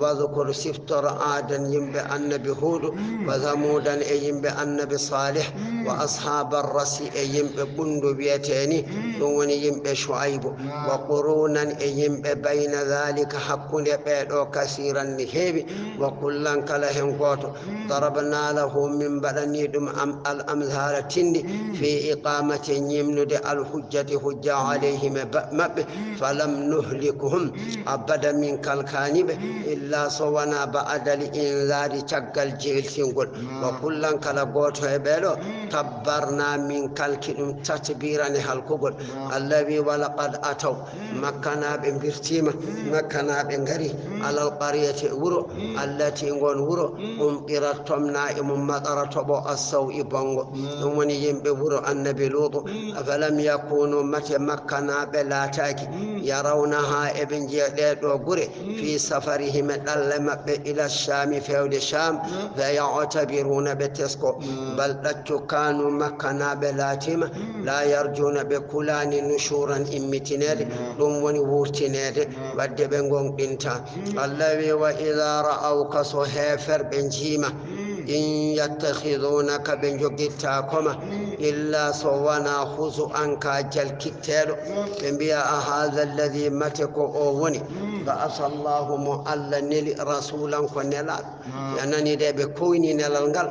Wadhkur, siftor, Aadan, yimɓe annabi Huudu, wa Thamuudan, e yimɓe annabi Saalih, wa ashaabar rasi, e yimɓe ɓunndu wiyeteeni, ɗum woni yimɓe Shu'aybu, wa quruunan, e yimɓe bayna dhaalika, hakkunde ɓee ɗoo, kasiiran, ni heewi, wa kullan, kala heen gooto, darabnaa lahu, min mbaɗanii ɗum am-, al amthaala, tinndi, fii iqaamati, ñimnude, al hujjati, hujja, alayhim, e ba-, maɓɓe, falam nuhlikuhum, abada min kalkaani ɓe, illa so wonaa ba'dal inzaari, caggal jeeltingol. Wa kullan, kala gooto e ɓee ɗoo, tabbarna, min kalki ɗum, tatbiran, e halkugol. Allah wi, walaqad ataw, makkanaaɓe mbirtiima, makkanaaɓe ngari, alal qaryati, wuro, allati, ngon wuro, umtirat, tomna e mum, matara, toɓo, assaw, i bongo. Ɗum woni yimɓe wuro annabi Luutu. Afalam yakunu, mate Makkanaaɓe laataaki, yarawnaha, eɓe njiya ɗee ɗoo gure, fi safarihim, e ɗalle maɓɓe, ila Shaami, feewde Shaam, fa ya'tabiruna, ɓe tesko. Bal, ɗaccu, kanu, Makkanaaɓe laatiima, la yarjuna, ɓe kulaani, nushuran, immitineede, ɗum woni wurtineede, wadde ɓe ngonɗinta. Allah wi, wa ida ra'awka, so heeferɓe njiima, in yattakhidunaka, ɓe njogittaako ma, illa so wona huzu an, ka jalkitteeɗo. Ɓe mbiya, a hadha alladhi, mate ko o woni, ba'atha Allahu, mo Allah neli, rasulan, ko nelaaɗo. A nani de, ɓe koyni nelal ngal.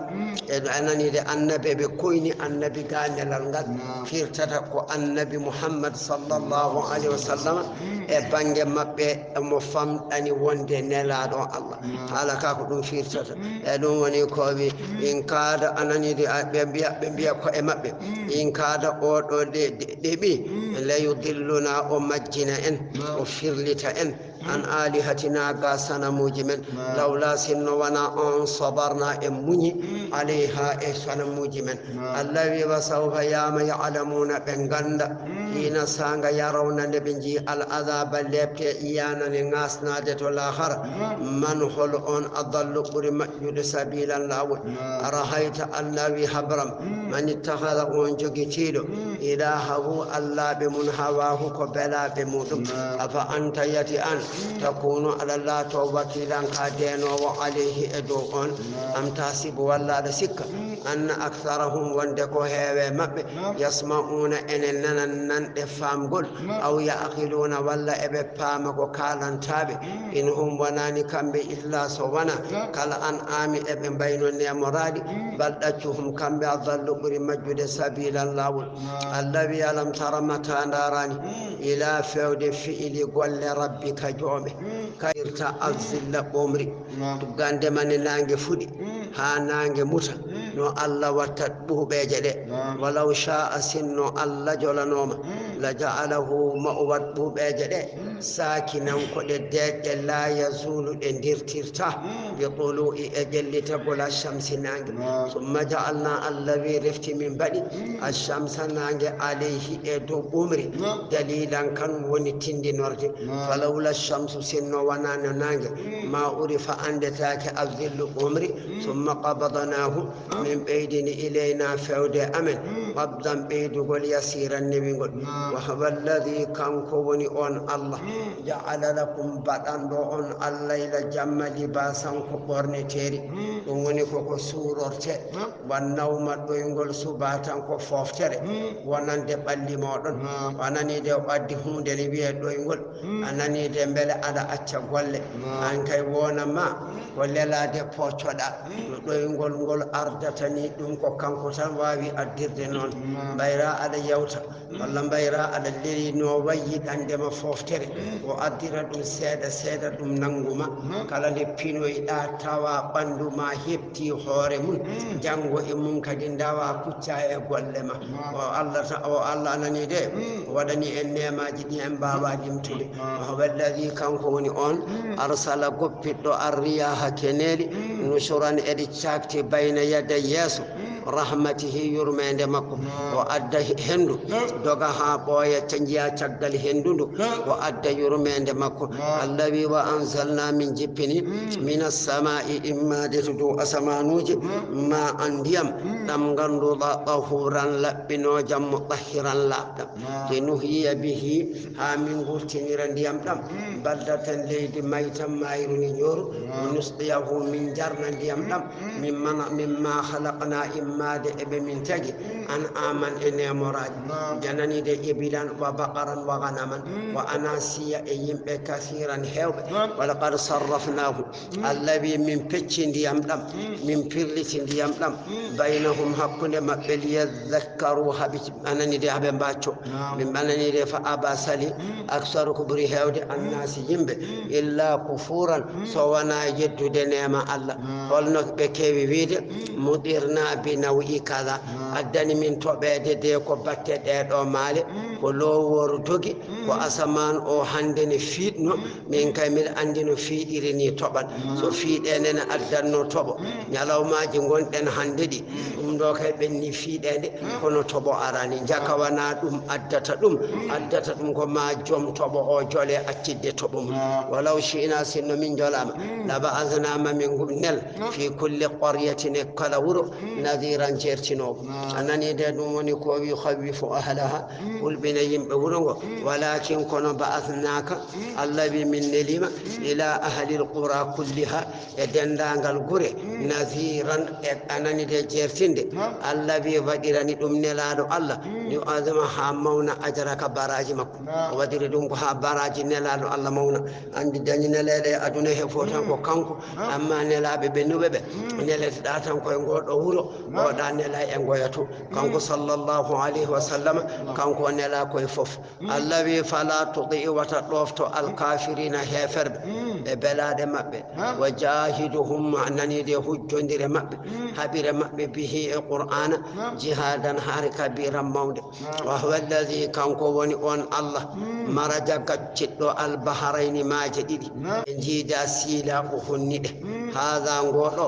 E a nani de, annabi, ɓe koyni annabi ga nelal ngal. Firtata ko annabi Muhammad sallallahu alaihi wasallam, e bange maɓɓe, mo famɗani wonde nelaaɗo Allah. Haala ka ko ɗum firtata. E ɗum woni ko wi, in kaada, a nani de, a, ɓe mbiya, ɓe mbiya ko e maɓɓe, in kaada, oɗo de, de, de ɓi, la yudilluna, o majjina en, o firlita en, an alihatina, ga sanamuuji men. Lawla, sinno wona on, sabarna, en muñi, alayha, e sanamuuji men. Allah wi, wa sawfa, yama, ya'lamuna, ɓe ngannda, hina, saanga, yarawna, nde ɓe nji al adaba, lepte, iyana, ne ngasnade to lahara, man, hol on, adallu, ɓuri moƴƴude, sabilan, laawol. Arahayta, Allah wi, habram, man ittakhadha, on jogitiiɗo, ilahahu, allaaɓe mum, hawahu, ko belaaɓe muɗum. Afa anta, yati an, takunu, aɗa laato, wakilan, ka deenoowo, alayhi, e dow on. Am tahsibu, walla aɗa sikka, anna aktharahum, wonde ko heewe maɓɓe, yasma'una, ene nanan nanɗe faamgol, aw ya'qiluna, walla eɓe paama ko kaalantaaɓe. In hum, wonaani kamɓe, illa, so wona, kal an'ami, eɓe mbayno neemoraɗi, bal, ɗaccu, hum, kamɓe, adallu, ɓuri majjude, sabilan, laawol. Allah wi, alam tara, mata ndaraani, ila, fewde, fi'ili, golle, rabbika, joome, kayirta, azzilla, ɓomri, tuggande mane naange fuɗi, haa naange muta, no Allah watta ɓuuɓeeje ɗe. Walaw sha'a, sinno Allah jolanooma, la ja'alahu, ma o wat ɓuuɓeeje ɗe, saakinan, ko ɗe deeƴɗe, la yazulu, ɗe ndirtirta, bi tulu'i, e ƴellitagol, ashamsi, naange. Summa ja'alna, Allah wi, refti min mbaɗi, ashamsa, naange, alayhi, e dow ɓumri, dalilan, kan woni tindinorde. Falawla shamsu, sinno wonano naange, ma urifa, anndetaake, azillu, ɓumri, summa qabadnahu, min ɓeydini, ilayna, fewde amen, qabdan, ɓeydugol, yasiran, newingol. Wa huwa alladhi, kanko woni on Allah, ja'ala lakum, baɗanɗo on, allayla, jamma, libasan, ko ɓorneteeri. Ɗum woni koko suurorte. Wan nawma, ɗoyngol, subatan, ko fooftere wonande ɓalli mooɗon. A nanii de, o addi huunde ne wiyee ɗoyngol. A nanii de, mbele aɗa acca golle? An kay, wona ma ko lelaade poccoɗa. No ɗoyngol ngol ardata ni, ɗum ko kanko tan waawi addirde noon. Mbayra aɗa yewta, walla mbayra aɗa leli no wayi yiɗande ma fooftere, o addira ɗum seeɗa seeɗa, ɗum nanngu ma. Kala nde pinoyɗa, tawa ɓanndu ma heɓti hoore mum, janngo e mum kadi ndawa kucca e golle ma. O Allah ta-, o Allah anani de, o waɗani en neemaaji ɗi en mbaawaa limtude. Wa huwa alladhi, kanko woni on, arsala, goppiɗɗo, arriyaha, keneeli, nushuran, eɗi caakti, bayna yaday, yeeso, rahmatihi, yurmeende makko. O adda he-, henndu, doga haa ɓooya, ca-, njiya caggal henndu ndu, o adda yurmeende makko. Allah wi, wa anzalna, min jippini, mina samaa'i, immaade to dow asamaanuuji, ma an, ndiyam, ɗam ngannduɗaa, tahuran, laɓɓinoojam, mutahhiran, laaɓɗam. Linuhyiya bihi, haa min ngurtinira ndiyam ɗam, baldatan, leydi, maytan, maayru ni, ñooru. Wa nusqiyahu, min njarna ndiyam ɗam, min mana, mimma khalaqna, immaade e ɓe min tagi, an'aman, e neemoraaji, janani de, ibilan, wa baqaran, wa ghanaman, wa anasiya, e yimɓe, kasiran, heewɓe. Wa laqad sarrafnahu, Allah wi, min pecci ndiyam ɗam, min pirliti ndiyam ɗam, baynahum, hakkunde maɓɓe, liyadhakkaru, haɓe, anani de, haɓe mbacco. Min anani de, fa aba, sali, aksaru, ko ɓuri heewde, annasi, yimɓe, illa kufuran, so wona yeddude neema Allah. Holno ɓe keewi wiide, mutirna bi nawi kada, addani min toɓeede de ko batte ɗee ɗoo maale, ko lowooru dogi, ko asamaan o hannde ne fiiɗno, min kay miɗa anndi no fiiɗiri ni toɓal. So fiiɗeende ne addanno toɓo, ñalawmaaji ngonɗen hannde ɗi, ɗum ɗo kay ɓenni fiiɗeende, kono toɓo arani. Njaka wonaa ɗum addata ɗum, addata ɗum ko ma joom toɓo o jole accitde toɓo mum. Walaw shi'na, sinno min jolaama, la ba'athna, ma min ngu-, nel, fi kulli qaryatin, e kala wuro, nadhiran, jeertinoowo. A nani de, ɗum woni ko wi, "Khawwifu ahlaha", hulɓina yimɓe wuro ngo. Walakin, kono, ba'athnaka, Allah wi min neliima, ila ahlil qura kulliha, e denndaangal gure, nadhiran, e a nani de jeertinde. Allah wi waɗirani ɗum nelaaɗo Allah, li yu'azzima, haa mawna, ajraka, baraaji makko. O waɗiri ɗum ko haa baraaji nelaaɗo Allah mawna. Anndi dañi neleeɗe e aduna he fof tan ko kanko, amma nelaaɓe ɓennuɓe ɓe, neleteɗaa tan koye ngoo ɗo wuro, oɗa nela e ngoya to. Kanko sallallahu alayhi wa sallam, kanko o nelaa koye fof. Allah wi, "Fala tuti", wata ɗoofto, "al-kafirina", heeferɓe, e belaaɗe maɓɓe. "Wa jahiduhum", a nani de, hujjondire maɓɓe, haɓire maɓɓe, "bihi", e Qur'aana, "jihadan", har kabiran, mawnde. "Wa huwa alladhi", kanko woni on Allah, "maraja", gacciɗɗo, "al-bahrayni", maaje ɗiɗi, ɓe njiida siila, o honni ɗe. "Hadha", ngo ɗo,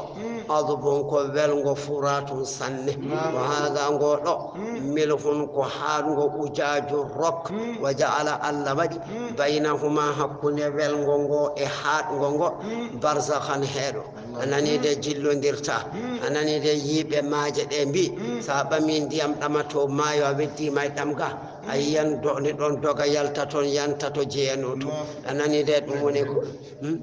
"adbun", ko welngo, "furatun", sanne. "Wa hadha", ngo ɗo, "milhun", ko haaɗngo, "ujaajun", rok. "Wa ja'ala", Allah waɗi, "baynahuma", hakkunde welngo ngo e haaɗngo ngo, "barzakhan", heeɗo. A nani de, jillondirta. A nani de, yiiɓe maaje ɗe mbi, sa ɓami ndiyam ɗama to maayo, a weddi may ɗam ga, a yiyan do-, ni ɗon doga yalta toon, yanta to jeyano to. A nani de, ɗum woni ko, hmm?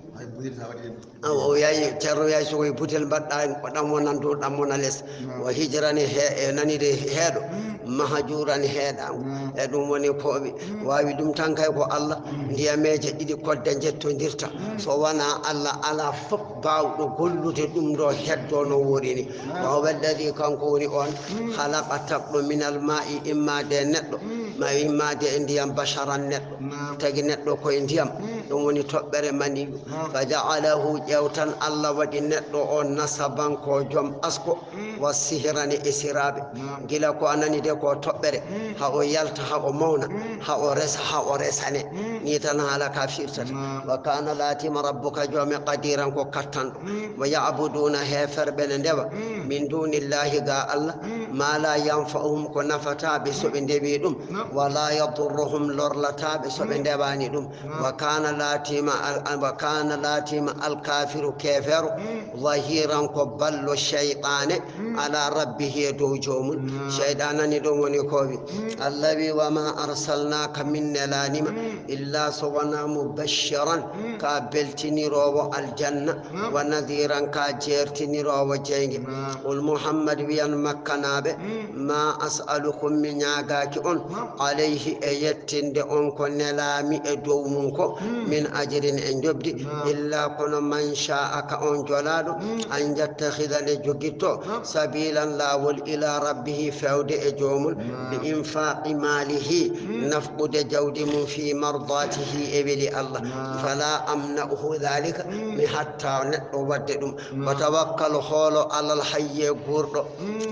Awa, o yayi, Ceerno yayi, so koye butel mbaɗɗa, o ɗam wonan dow, ɗam wona les. O hijrani he-, e nani de, heeɗo, mahjuran, heeɗaango. E ɗum woni ko wi-, waawi ɗum tan kay ko Allah. Ndiyameeje ɗiɗi kodde njettondirta. So wonaa Allah, alaa fof baawɗo gollude ɗum ɗo heddoo no woori ni. Wa huwa alladhi, kanko woni on, khalaqa, tagɗo, minal maa'i, immaade e neɗɗo, ma immaade e ndiyam, basharan, neɗɗo. Tagi neɗɗo koye ndiyam, ɗum woni toɓɓere maniyu. Fa ja'alahu, ƴeewtan Allah waɗi neɗɗo on nasaban ko joom asko, wa sihran, e siraaɓe. Gila ko a nani de ko toɓɓere, ha o yalta, ha o mawna, ha o resa, ha o resane. Ni tan haala ka firtata. Wa kana, laatima, rabbuka, joome, qadiran, ko kattanɗo. Wa ya'buduna, heeferɓe ne ndewa, min dunillahi, ga Allah, ma la yanfa'uhum, ko nafataa ɓe so ɓe ndewi ɗum, wa la yadurruhum, lorlataa ɓe so ɓe ndewaani ɗum. Wa kana, laatima al-, wa kana, laatima, al-kafiru, keefeero, zahiran, ko ballo shaytaane, ala rabbihi, e dow joomum. Shaytaane ni ɗum woni ko wi. Allah wi, wa ma arsalnaka, min nelaanima, illa so wonaa mubashiran, ka beltiniroowo aljanna, wa nadhiran, ka jeertiniroowo jeynge. Qul, Muhammad, wiyan Makkanaaɓe, ma as'alukum, mi ñaagaaki on, alayhi, e yettinde on ko nelaami e dow mum ko, min ajrin, e njoɓdi, illa kono, man sha'a, ka on jolaaɗo, an yattakhidha, nde jogitto, sabilan, laawol, ila rabbihi, fewde e joomum, bi infaqi malihi, nafqude jawdi mum, fi mardatihi, e weli Allah. Fala amna'uhu dhalika, mi hatta neɗɗo wadde ɗum. Wa tawakkal, hoolo, alal hayyi, guurɗo,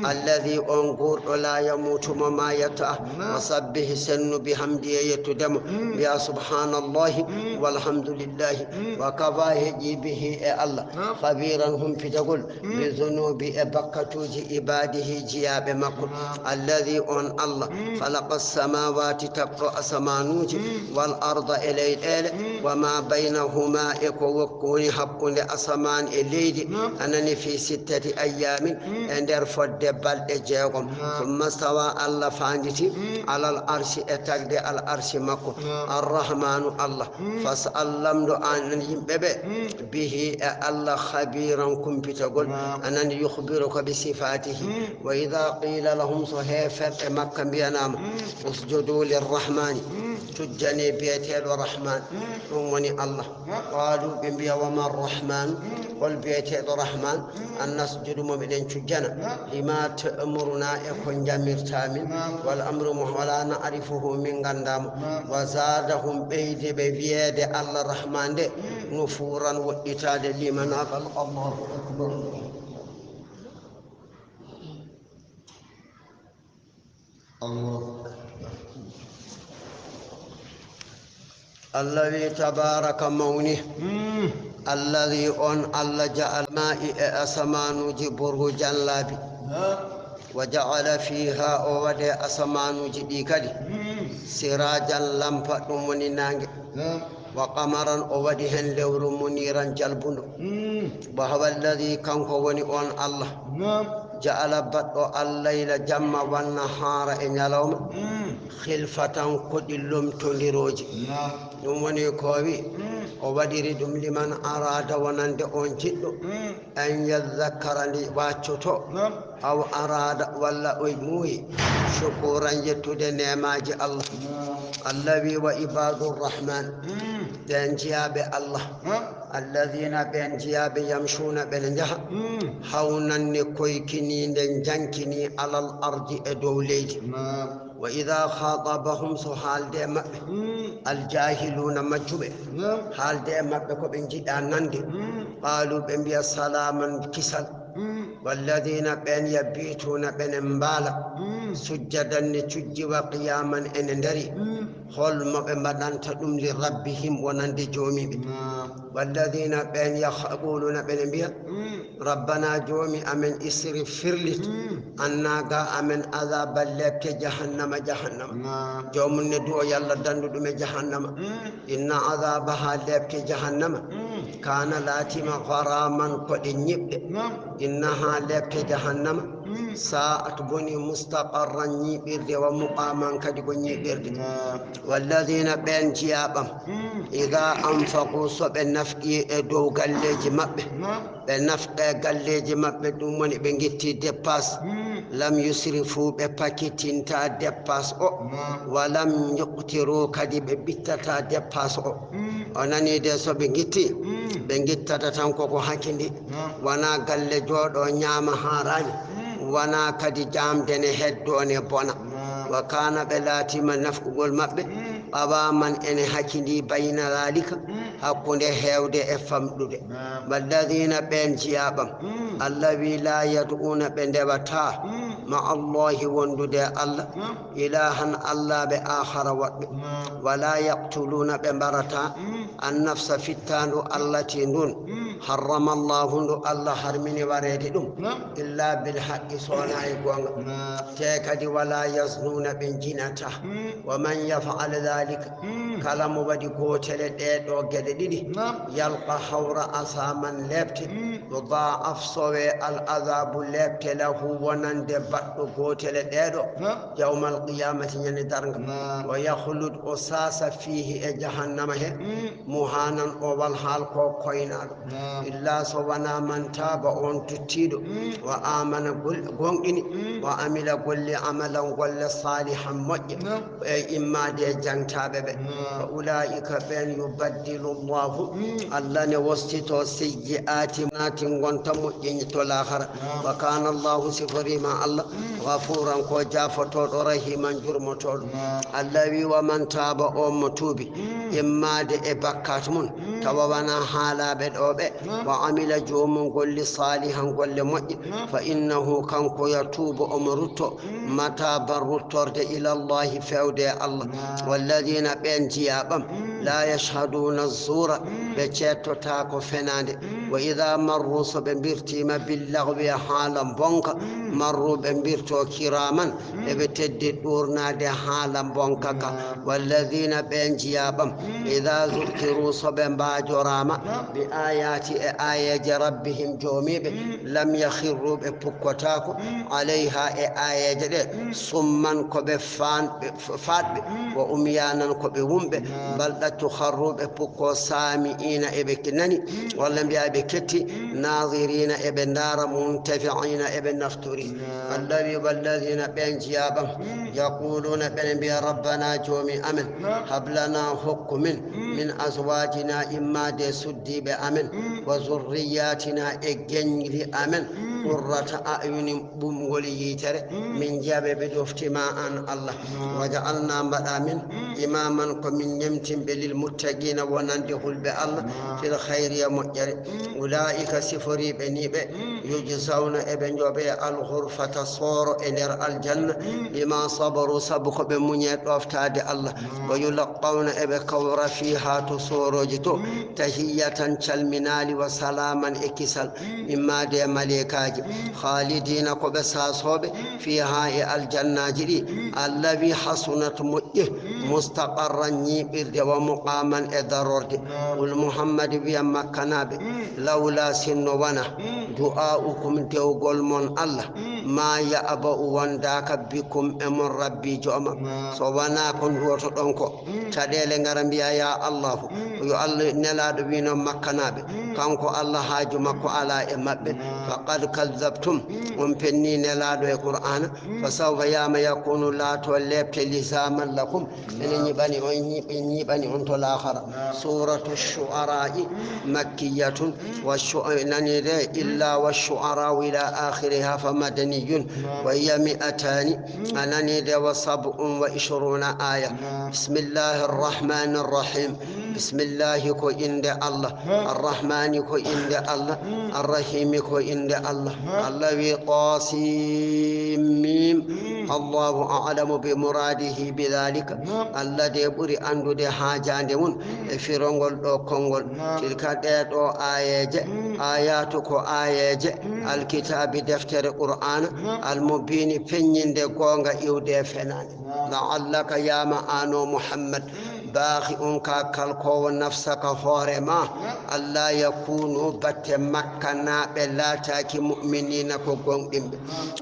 alladhi, on guurɗo, la yamutu, mo maayata. Wa sabbih, sennu, bihamdi, e yettude mo. Mbiya subhanallahi, walhamdulillahi, wa kafa, heƴi, bihi, e Allah, khabiran, humpitagol, bi dhunubi, e bakkatuuji, ibadihi, jiyaaɓe makko. Alladhi, on Allah, khalaqa samawati, tagɗo asamanuuji, wal arda, e leyɗeele, wa ma baynahuma, e ko wok-, ko woni hakkunde asamaan e leydi, a nani, fi sittati ayyamin, e nder fodde balɗe jeegom. Thumma stawa, Allah faanditi, alal arshi, e tagde al arshi makko. Arrahmanu, Allah. Fas'al, lamndo, an yimɓe ɓe, bihi, e Allah, khabiran, kumpitagol. Anan, yukhbiruka bi sifatihi. Wa idha qila lahum, so heeferɓe Makka mbiyanaama, usjudu lirrahmani, tujjane biyeteeɗo Rahman, ɗum woni Allah. Qalu, ɓe mbiya, wa ma Rahman, hol biyeteeɗo Rahman? An nasjudu, mo miɗen cujjana, lima ta'muruna, e ko njamirta min, wal amru, mo wala na'rifuhu, min nganndaa mo. Wa zadahum, ɓeydi ɓe wiyeede Allah Rahman nde, nufuran, woɗɗitaade, limanaagal. Allahu akbar. Allah. Allah wi tabaraka mawni. Mm. Allazi on Allah ja'al ma'i e asamanuji burujan laabi. Naam. Wa ja'ala fiha o waɗe asamanuji ɗi kadi. Mm. Sirajan lampa ɗum woni nange. Naam. Wa qamaran o waɗi hen lewru muniran jalbundo. Mm. Wa huwa allazi kanko woni on Allah. Naam. Ja'ala baɗɗo al-layla jamma wan nahaara e ñalawma. Mm. Khilfatan ko ɗi lomtondirooji. Naam. Ɗum woni ko wi, mm, o waɗiri ɗum liman araada wonande on jiɗɗo. Mm. An yadhakkara nde waccoto. Naam. Aw araada walla o muuyi. Shukuran yettude neemaaji Allah. Naam. Allah wi wa ibadur rahman. Mm. Ɓen jiyaaɓe Allah. Naam. Alladhina ɓen jiyaaɓe yamshuna ɓen njaha. Mm. Hawnan ni koykiniinde jankini alal ardi e dow leydi. Naam. Wa idha khatabahum so haalde e maɓɓe. Mm. Al jahiluna majjuɓe. Naam. Haalde e maɓɓe ko ɓe njiɗa nande. Mm. Qalu ɓe mbiya salaman kisal. Mm. Walladhina ɓen yabituna ɓen mbaala. Mm. Sujjadan ni cujji wa qiyaman ene ndari. Mm. Hol mo ɓe mbaɗanta ɗum li rabbihim wonande joomiiɓe? Naam. Walladhina ɓen yaquluna ɓene mbiya, mm, rabbana joomi amen isrif firlit, mm, anna ga amen azaba lepte jahannama jahannama. Naam. Joomum ne du'o yalla dandu ɗum e jahannama. Mm. Inna azabaha lepte jahannama. Mm. Kana laatima gharaman ko ɗe ñiɓɓe. Naam. Innaha lepte jahannama. Mm. Sa'at boni mustaqarran ñiiɓirde wa muqaman kadi ko ñiiɓirde. Naam. Walladhina ɓen jiyaaɓam. Mm. Idha anfaqu so ɓe nafqi e dow galleeji maɓɓe. Naam. Ɓe nafqa e galleeji maɓɓe ɗum woni ɓe ngitti dépasse. Mm. Lam yusrifu ɓe pakitinta dépasse o. Naam. Wa lam yuqtiru kadi ɓe ɓittata dépasse o. Mm. O nani de so ɓe ngitti, mm, ɓe ngittata tan koko hakindi. Naam. Wona galle jooɗo ñaama haaraani. Mm. Wona kadi jaamde ne heddo ne bona. Naam. Wa kana ɓe laatima nafqugol maɓɓe. Mm. Qawaman ene hakindi bayna dhalika. Mm. Hakkunde heewde e famɗude. Naam. Walladhina ɓen jiyaaɓam. Mm. Allah wi la yad'una ɓe ndewata. Mm. Ma Allahi wondude e Allah. Naam. Ilahan Allah ɓe akhara woɓɓe. Naam. Wala yaqtuluna ɓe mbarata. Mm. An nafsa fittaandu allati ndun. Mm. Harrama Allahu ndu Allah harmini wareede ɗum. Naam. Illa bil haqqi sona e gonga. Naam. Te kadi wala yaznuna ɓe jinata. Mm. Wa man yaf'al dhalika. Mm. Kala mo waɗi gootele ɗee ɗoo geɗe ɗiɗi. Naam. Yalqa hawra asaman lepte. Mm. Yudha'af sowe al azabu lepte lahu wonande baɗɗo gootele ɗee ɗoo. Naam. Yawmal qiyamati ñande darnga. Naam. Wa yakhlud o sasa fihi e jahannama he. Mm. Muhanan o wal haal ko koynaaɗo. Naam. Illa so wona man taaba on tuttiiɗo. Mm. Wa amana gol-, gonɗini. Mm. Wa amila golle amalan golle salihan moƴƴe. Naam. E immaade e jangtaaɓe ɓe. Naam. Fa ulaa'ika ɓen yubaddilu Allahu. Mm. Allah ne wostito seyyi'aati naati ngonta moƴƴini to laahara. Naam. Wa kana Allahu siforiima Allah. Mm. Ghafuran ko jaafotooɗo rahiman jurmotooɗo. Naam. Allah wi wa man taaba on mo tuubi. Mm. Immaade e bakkaat mun. Mm. Tawa wana haalaaɓe ɗoo ɓe. Naam. Wa amila joomum golli salihan golle moƴƴe. Naam. Fa innahu kanko yatuubu omo rutto. Mm. Mataban ruttorde ila Allahi fewde e Allah. Naam. Walladina ɓen jiyaaɓam. Mm. La yashhaduna zura. Mm. Ɓe ceettotaako fenaande. Mm. Wa ida marru so ɓe mbirtiima billahwi e haala mbonka. Mm. Marru ɓe mbirto kiraman. Mm. Eɓe teddi ɗuurnaade haala mbonka ka. Naam. Walladina ɓen jiyaaɓam. Mm. Ida zukiru so ɓe mbaajoraama. Naam. Bi ayati e ayeeje rabbihim joomiiɓe. Mm. Lam yakhirru ɓe pukkotaako. Mm. Alayha e ayeeje ɗe. Mm. Summan ko ɓe fanɓe, f-, faatɓe. Mm. Wa umyanan ko ɓe wumɓe. Naam. Bal ɗaccu kharru ɓe pukko sami'ina eɓe ke-, nani. Mm. Walla mbiya eɓe ketti. Mm. Nazirina eɓe ndaara muntafi'ina eɓe naftori. Naam. Allah wi walladina ɓen jiyaaɓam. Mm. Yaquluna ɓen mbiya rabbana joomi amen. Naam. Hab lana hokku min. Mm. Min azwajina immaade suddiiɓe amen. Mm. Wa zurriyatina e geñri amen. Mm. Qurrata a'yunin ɓuuɓngol yitere. Mm. Min njiya ɓe ɓe ɗofti ma an Allah. Mm. Wa ja'alna mbaɗa min. Mm. Imaman ko min ñemtinɓe lil muttaqina wonande hulɓe Allah. Mm. Fil khayri e moƴƴere. Mm. Ulaika siforiiɓe ni ɓe. Mm. Yujzawna, eɓe njoɓe alghurfata, sooro e nder aljanna, bima sabaru, sabu ko ɓe muñe ɗoftaade Allah. Wa yulaqqawna, eɓe kawra fiha, to soorooji to, tahiyyatan, calminaali, wa salaaman, e kisal, mimma, de maleekaaji. Khalidina, ko ɓe saasooɓe, fiha, e aljannaaji ɗi. Allazi hasunat, moƴƴi, mustaqarran, ñiiɓirde, wa muqaman, e darorde. Qul, Muhammad, wiya Makkanaaɓe, lawla, sinno wona, du'a'ukum, dewgol mon Allah, ma ya'ba'u, wondaaka, bikum, e mon, Rabbi, jooma. So wona ko nduwotoɗon ko, caɗeele ngara mbiya, ya Allahu, yo Allah, nelaaɗo wino Makkanaaɓe, kanko Allah haaju makko alaa e maɓɓe. Faqad kazzabtum, on penni nelaaɗo e Qur'aana. Fa sawfa, yama, yakunu, laato, leɓte, lizaman lakum, ene ñiɓani on, ñiɓi, ñiɓani on to laakhara. Suratu Shu'ara'i, makkiyatun, wa shu-, nani de, illa wa shu'ara'u ila akhiriha fa madaniyun, wa hiya mi'atani, a nani de, wa sab'un wa ishruna aya. Bismillahir rahmanir rahim. Bismillahi ko innde Allah, Arrahmani ko innde Allah, Arrahimi ko innde Allah. Allah wi, Tasin Mim. Allahu a'lamu bi muradihi bi dhalika. Allah de ɓuri anndude haajaande mum e firongol ɗo konngol. Tilka, ɗee ɗo aayeeje, ayatu ko aayeeje, alkitaabi, deftere Qur'aana, almubini, feññinde goonga iwde e fenaande. La'allaka, yama, an o Muhammad, baakhi'un, ka kalkoowo, nafsaka, hoore ma, alla yakunu, batte Makkanaaɓe laataaki, mu'miniina, ko gooŋɗinɓe.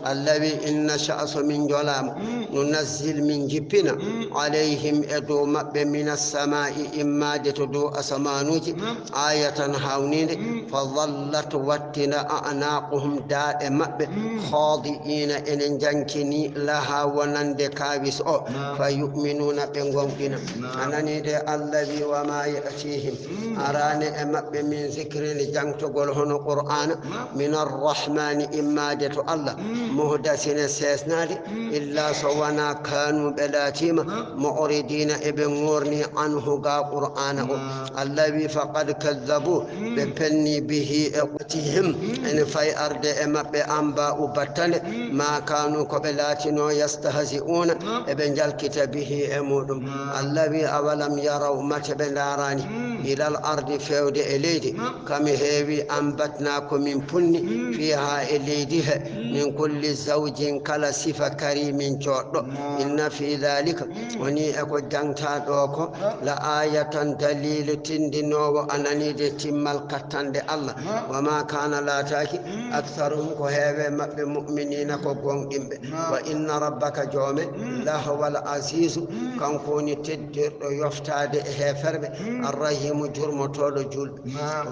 Alla wi, in nasha, so min njolaama, nunazzil, min jippina, alayhim, e dow maɓɓe, minas samaa'i, immaade to dow asamaanuuji, ayatan, hawniinde, fa zallat, wattina, a'naaquhum, daaɗe maɓɓe, khaadi'iina, ene njankini, laha, wonande kaawis o, fa yu'minuuna, ɓe gooŋɗina. A nanii de, Alla wi, wa ma ya'tihim, araani e maɓɓe, min zikrin, jaŋtogol hono Qur'aana, min arrahmaani, immaade to Alla, muhdasin, seesnaade, illa so wonaa kaanu, ɓe laatiima, mu'ridiina, eɓe ŋoorni, anhu, ga Qur'aana o. Alla wi, faqad kazzabu, ɓe penni, bihi, e atihim, ene fay arde e maɓɓe, anba'u, battane, ma kaanu, ko ɓe laatino, yastahzi'uuna, eɓe njalkita, bihi, e muɗum. Alla wi, awalam yaraw, mate ɓe ndaaraani, ilal ardi, feewde e leydi, kam heewi, ambatna, ko min punni, fiha, e leydi he, min kulli zawjin, kala sifa, karimin, jooɗɗo. Inna fi dhalika, woni e ko jaŋtaa ɗo ko, la ayatan, daliilu tindinoowo, a nanii de, timmal kattanɗe Alla. Wa ma kaana, laataaki, aktharuhum, ko heewe maɓɓe, mu'miniina, ko gooŋɗinɓe. Wa inna rabbaka, joome, lahuwal azizu, kanko woni teddirɗo yoftaade e heeferɓe, arrahimu, jurmotooɗo juulɓe.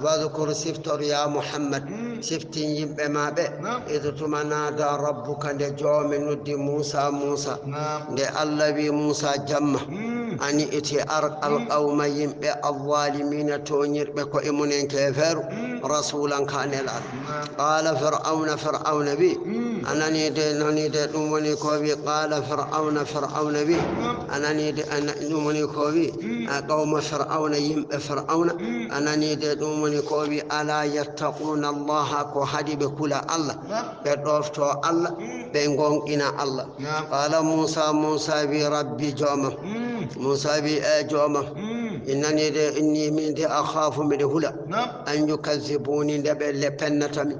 Wadhkur, siftor, ya Muhammad, siftin yimɓe ma ɓe, id, tuma, nada rabbuka, nde joome noddi Muusa, Muusa. Nde Alla wi Muusa, jamma, ani iti, ar, alqawma, yimɓe, alzalimina, tooñirɓe ko'e mumen, keefeeru, rasulan, ka nelaaɗo. Qala Fir'auna, Fir'auna wi, a nanii de, nanii de, ɗum woni ko wi, qala Fir'auna, Fir'auna wi, a nanii de, a na-, ɗum woni ko wi, a qawma Fir'auna, yimɓe Fir'auna, a nanii de, ɗum woni ko wi, ala yattaquna Allaha, ko haɗi ɓe kula Alla, ɓe ɗofto Alla, ɓe gooŋɗina Alla. Qala Muusa, Muusa wi, rabbi, joomam. Muusa wi, e joomam, innani de, inni, min de, akhafu, miɗo hula, an yukazzibuni, nde ɓe le-, pennata mi.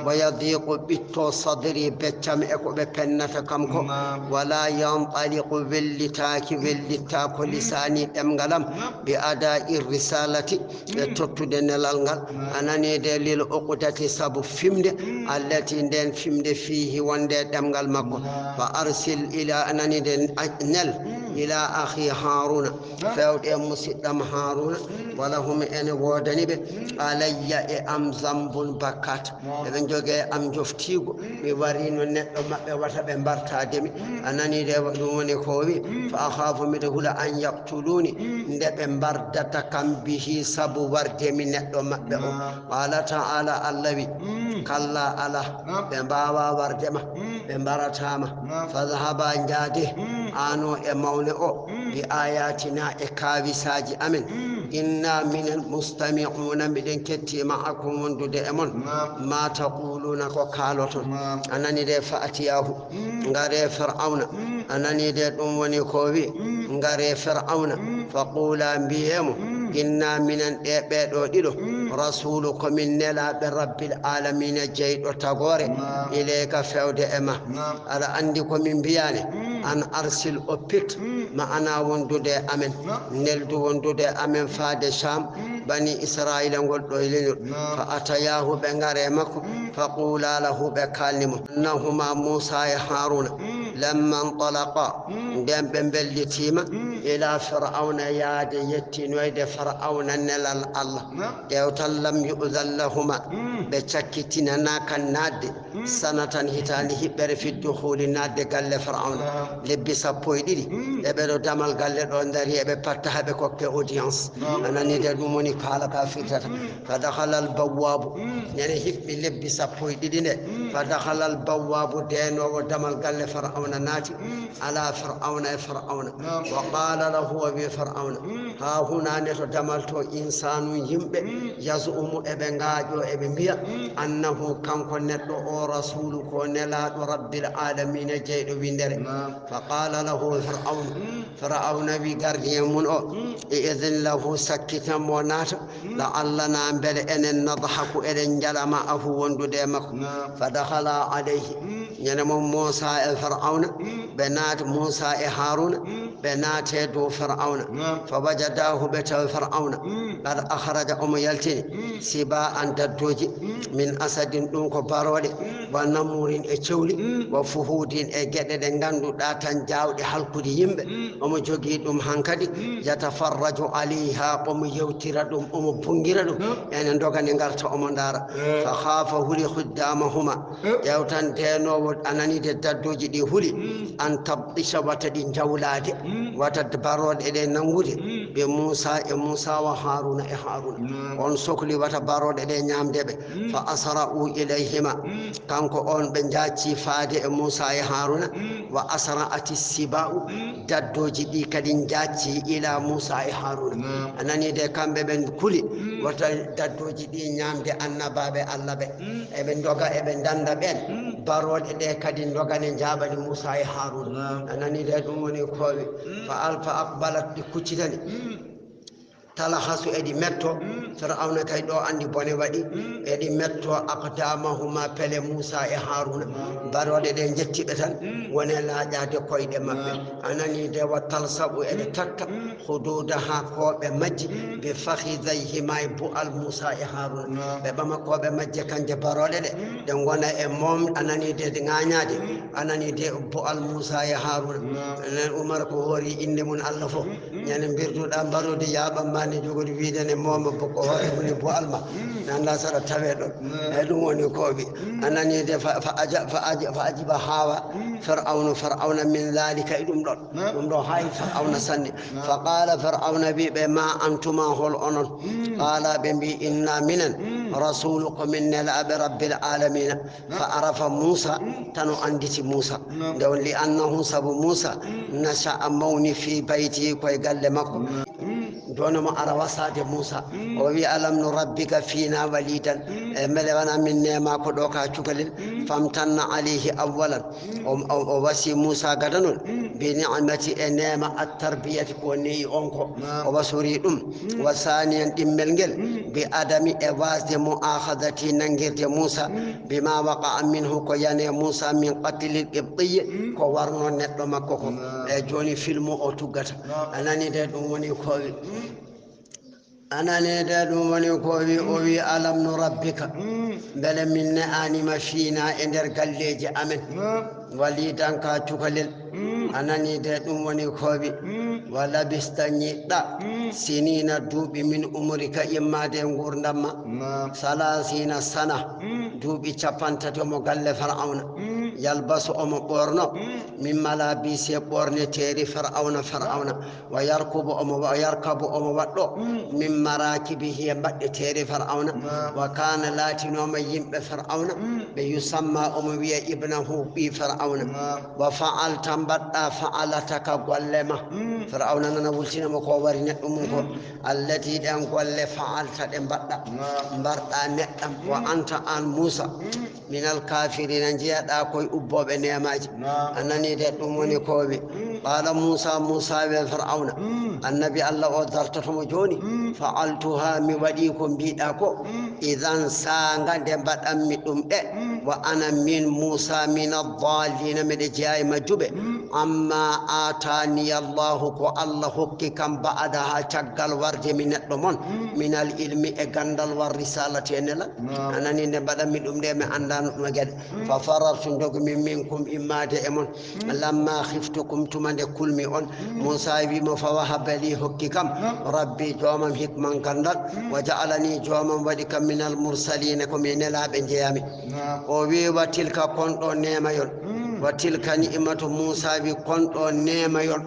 Wa yadiqu, ɓitto, sadri, beccam, e ko ɓe pennata kam ko. Wala yantaliqu, wellitaaki, wellittaako, lisaani, ɗemngal am, bi adai risalati, e tottude nelal ngal. A nanii de, lil uqdati, sabu fimde, allati, nden fimde, fihi, wonde e ɗemngal makko. Fa arsil ila, a nanii de, a-, nel, ila akhi Haruna, feewde e musiɗɗam Haruna, wala hum, ene woodani ɓe, alayya, e am, zambun, bakkat. Eɓe njogii e am njoftiigu, mi wariino neɗɗo maɓɓe, wata ɓe mbartaade mi. A nanii de, ɗum woni ko o wi, fa akhafu, miɗo hula, an yaqtuluni, nde ɓe mbardata kam, bihi, sabu warde mi neɗɗo maɓɓe o. Qala ta'ala, Alla wi, kalla, ala, ɓe mbaawa warde ma, ɓe mbarataa ma. Fadhhaba, njaade, an o e mawne o, bi ayatina, e kaawisaaji amen. Inna minen mustami'una, miɗen ketti, ma'akum, wondude e mon. Naam. Ma taquluna, ko kaaloton. Naam. A nani de, fa atiyahu. Mm. Ngare Fir'auna. Mm. A nani de, ɗum woni ko wi. Mm. Ngare Fir'auna. Mm. Fa qula, mbiye mo. Mm. Inna minen ɗe ɓeɗo ɗiɗo. Mm. Rasulu, ko min nelaɓe Rabbil alamina, jeyɗo tagore. Naam. Ilayka, fewde e ma. Naam. Aɗa andi ko min mbiyani? Mm. An arsil, oppit. Mm. Ma'ana, wondude e amen. Naam. Neldu wondude e amen faade Sham. Mm. Bani Israila ngol ɗo e leñol. Naam. Fa atayahu, ɓe ngare makko. Mm. Fa qula lahu, ɓe kalni mo. Annahuma, Musa e Haruna. Mm. Lamma ntalaqa. Mm. Nden ɓe mbellitima. Mm. Ila Fir'auna, yaade yettinoyde Fir'auna nelal Allah. Naam. Ƴeewtan, lam yu'zan lahuma. Mm. Ɓe cakkitinanaka naatde. Mm. Sanatan, hitaande hiɓɓere, fi dukhuli, naatde galle Fir'auna. Naam. Lebbi sappo e ɗiɗi. Mm. Eɓe ɗo damal galle ɗo ndari, eɓe patta haɓe kokke audience. Naam. A nani de, ɗum woni ko haala ka firtata. Mm. Fa dakhala al bawwabu. Mm. Nene hiɓɓi lebbi sappo e ɗiɗi nde. Mm. Fa dakhala al bawwabu, denowo damal galle Fir'auna naati. Mm. Ala Fir'auna, e Fir'auna. Naam. Wa qala lahu, o wi Fir'auna. Mm. Ha hunande to damal to, insanu, yimɓe, mm, yazumu, eɓe ngaaƴo, eɓe mbiya, mm, annahu, kanko neɗɗo o, rasulu, ko nelaɗo Rabbil alamina, jeyɗo windere. Naam. Fa qala lahu Fir'aun, mm, Fir'auna wi gardien mun o, mm, i'zin lahu, sakkitan mo naata, mm, la'allana, mbele enen, nadhaku, eɗen njala, ma'ahu, wondude e makko. Naam. Fa dakhala alayhi, mm, ñande mo Musa e Fir'auna, mm, ɓe naati, Musa e Haruna, mm, ɓe naate dow Fir'auna. Naam. Fa wajadahu, ɓe tawi Fir'auna. Mm. Qad akhraja, omo yaltini. Mm. Siba'an, daddoji. Mm. Min asadin, ɗum ko barooɗe. Mm. Wa namurin, e cewli. Mm. Wa fuhudin, e geɗe ɗe ngannduɗaa tan jaawɗe halkude yimɓe. Mm. Omo jogii ɗum hankadi. Mm. Yatafarraju alayha, omo yewtira ɗum, omo bungira ɗum. Mm. Ene ndogani ngarta omo ndaara. Mm. Fa khafa, huli, khuddamahuma. Mm. Ƴeewtan deenoowo, a nanii de, daddoji ɗi huli. Mm. An tabtisha, wata ɗi njawlaade. Mm. Wata barooɗe ɗe nanngude. Mm. Be Muusa e Muusa wa Haaruna e Haaruna. Mm. On sokli wata barooɗe ɗe ñaamde ɓe. Mm. Fa asra'u ilayhima. Mm. Kanko on ɓe njaacci faade e Muusa e Haaruna. Mm. Wa asra'ati siba'u. Mm. Daddoji ɗi kadi njaacci ila Muusa e Haaruna. Mm. A nanii de, kamɓe ɓen kuli. Mm. Wata daddoji ɗi ñaamde annabaaɓe Allah ɓe. Mm. Eɓe ndoga, eɓe ndanda ɓen. Mm. Barooɗe ɗe kadi ndogane njaaɓani Muusa e Haaruna. Mm. A nanii de, ɗum woni koowe. Mm. Fa al-, fa aqbalat, ɗi kuccitani. Mm. Talahasu, eɗi metto. Mm. Fir'auna kay ɗo andi bone waɗi. Mm. Eɗi metto aqdamahuma, pele Muusa e Haaruna. Mm. Barooɗe ɗe njettiɓe tan. Mm. Wone laaƴaade koyɗe maɓɓe. Mm. A nanii de, wa talsaɓu, eɗe, mm, takka. Mm. Hududaha, kooɓe majji. Mm. Bi fakhidhayhima, e bu'al Muusa e Haaruna. Mm. Ɓe ɓama kooɓe majje kanje barooɗe ɗe. Mm. Ɗe ngona e mom, a nanii de, ɗe ŋaañaade. Mm. A nanii de, bu'al Muusa e Haaruna. Mm. Enen Umar ko hoori innde mun Allah fof. Mm. Ñande mbirduɗaa mbaroodi yaaɓan ma ne jogori wiide ne mooma bokko hoore woni bo alma. Mm. Nanda saɗa tawe ɗon. Mm. Eyi ɗum woni kooɓi. Mm. A nanii de fa, fa aja, fa aja, fa ajiba haawa. Mm. Fir'awnu, Fir'awna min dhalika e ɗum ɗon. Mm. Ɗum ɗo haawi Fir'awna sanne. Mm. Fa qala Fir'awna wi ɓe, ma antuma hol onon? Mm. Qala ɓe mbi inna minen. Mm. Rasulu ko min nelaaɓe Rabbil alamina. Fa arafa Musa, mm, tan o anditi Musa. Naam. Nde on li annahu sabu Musa, mm, nasha'a mawni fi bayti koye galle makko. Naam. Mm. Jooni mo ara wasaade Musa. Mm. O wi alam nu rabbika fina walidan. Mm. E mbele wona min neema ko ɗo ka cukalel. Mm. Famtanna alayhi awwalan. Mm. O, o, o wasi Musa gadanol. Mm. Bi ni'mati e neema at tarbiyati ko neyi on ko. Naam. O wasori ɗum. Mm. Wa saniyan ɗimmel ngel. Mm. Bi adami e wasde mu'akhadhati nangirde Musa. Mm. Bima waqa'a minhu ko yani Musa min qatlil qibtiyyi. Mm. Ko warno neɗɗo makko ko. Mm. E joni filmu o tuggata. Naam. A nani de ɗum woni ko wi. Mm. A nani de ɗum woni ko wi, o wi alam nu rabbika. Mm. Mbele min ne'anima fina e nder galleji amen. Naam. Walidan ka cukalel. Mm. A nani de ɗum woni kooɓi. Mm. Wa labista ñiɗɗa. Mm. Sinina duuɓi min umrika immade e ngurdam ma. Naam. Salasina sana. Mm. Duuɓi capantati mo galle Fir'auna. Mm. Yalbasu omo ɓorno, min malabisi ɓorneteeri Fir'awna, Fir'awna. Wa yarkubu omo wa-, yarkabu omo waɗɗo, min marakibihi e mbaɗɗeteeri Fir'awna. Wa kana laatinooma yimɓe Fir'awna, ɓe yusamma omo wiya ibnahu ɓii Fir'awna. Wa fa'alta mbaɗɗa fa'alata ka golle ma. Fir'awna nana wultina mo ko wari neɗɗo mum ko. Allati ɗen golle fa'alta ɗe mbaɗɗa. Mbarɗa neɗɗam. Wa anta an Musa. Minal kafirina, njeyaɗa koye ubbooɓe neemaaji. A nani de, ɗum woni ko wi. Qala Musa, Musa wi Fir'awna, annabi Allah o dartoto mo jooni, fa'altuha, mi waɗi ko mbiɗa ko. Idan saanga nde mbaɗanmi ɗum ɗe. Wa ana min Musa min ad-dallina, miɗe jeyaa e majjuɓe. Amma atani Allahu, ko Allah hokki kam, ba'daha, caggal warde mi neɗɗo mon, minal ilmi, e gandal, war risalati, e nelal. A nani nde mbaɗanmi ɗum nde, mi anndaano ɗum e geɗe. Fa farartu, ndogmi, minkum, immaade e mon. Lamma khiftukum, tuma nde kulmi on. Musa wi mo, fa wahaba li, hokki kam, Rabbi, joomam, hikman, gandal. Wa ja'alani, joomam waɗi kam, minal mursalina, ko mi nelaaɓe njeyami. O wi, wa tilka, kon ɗo neemayol. Wa tilka ni'matu, Musa wi, kon ɗo neemayol.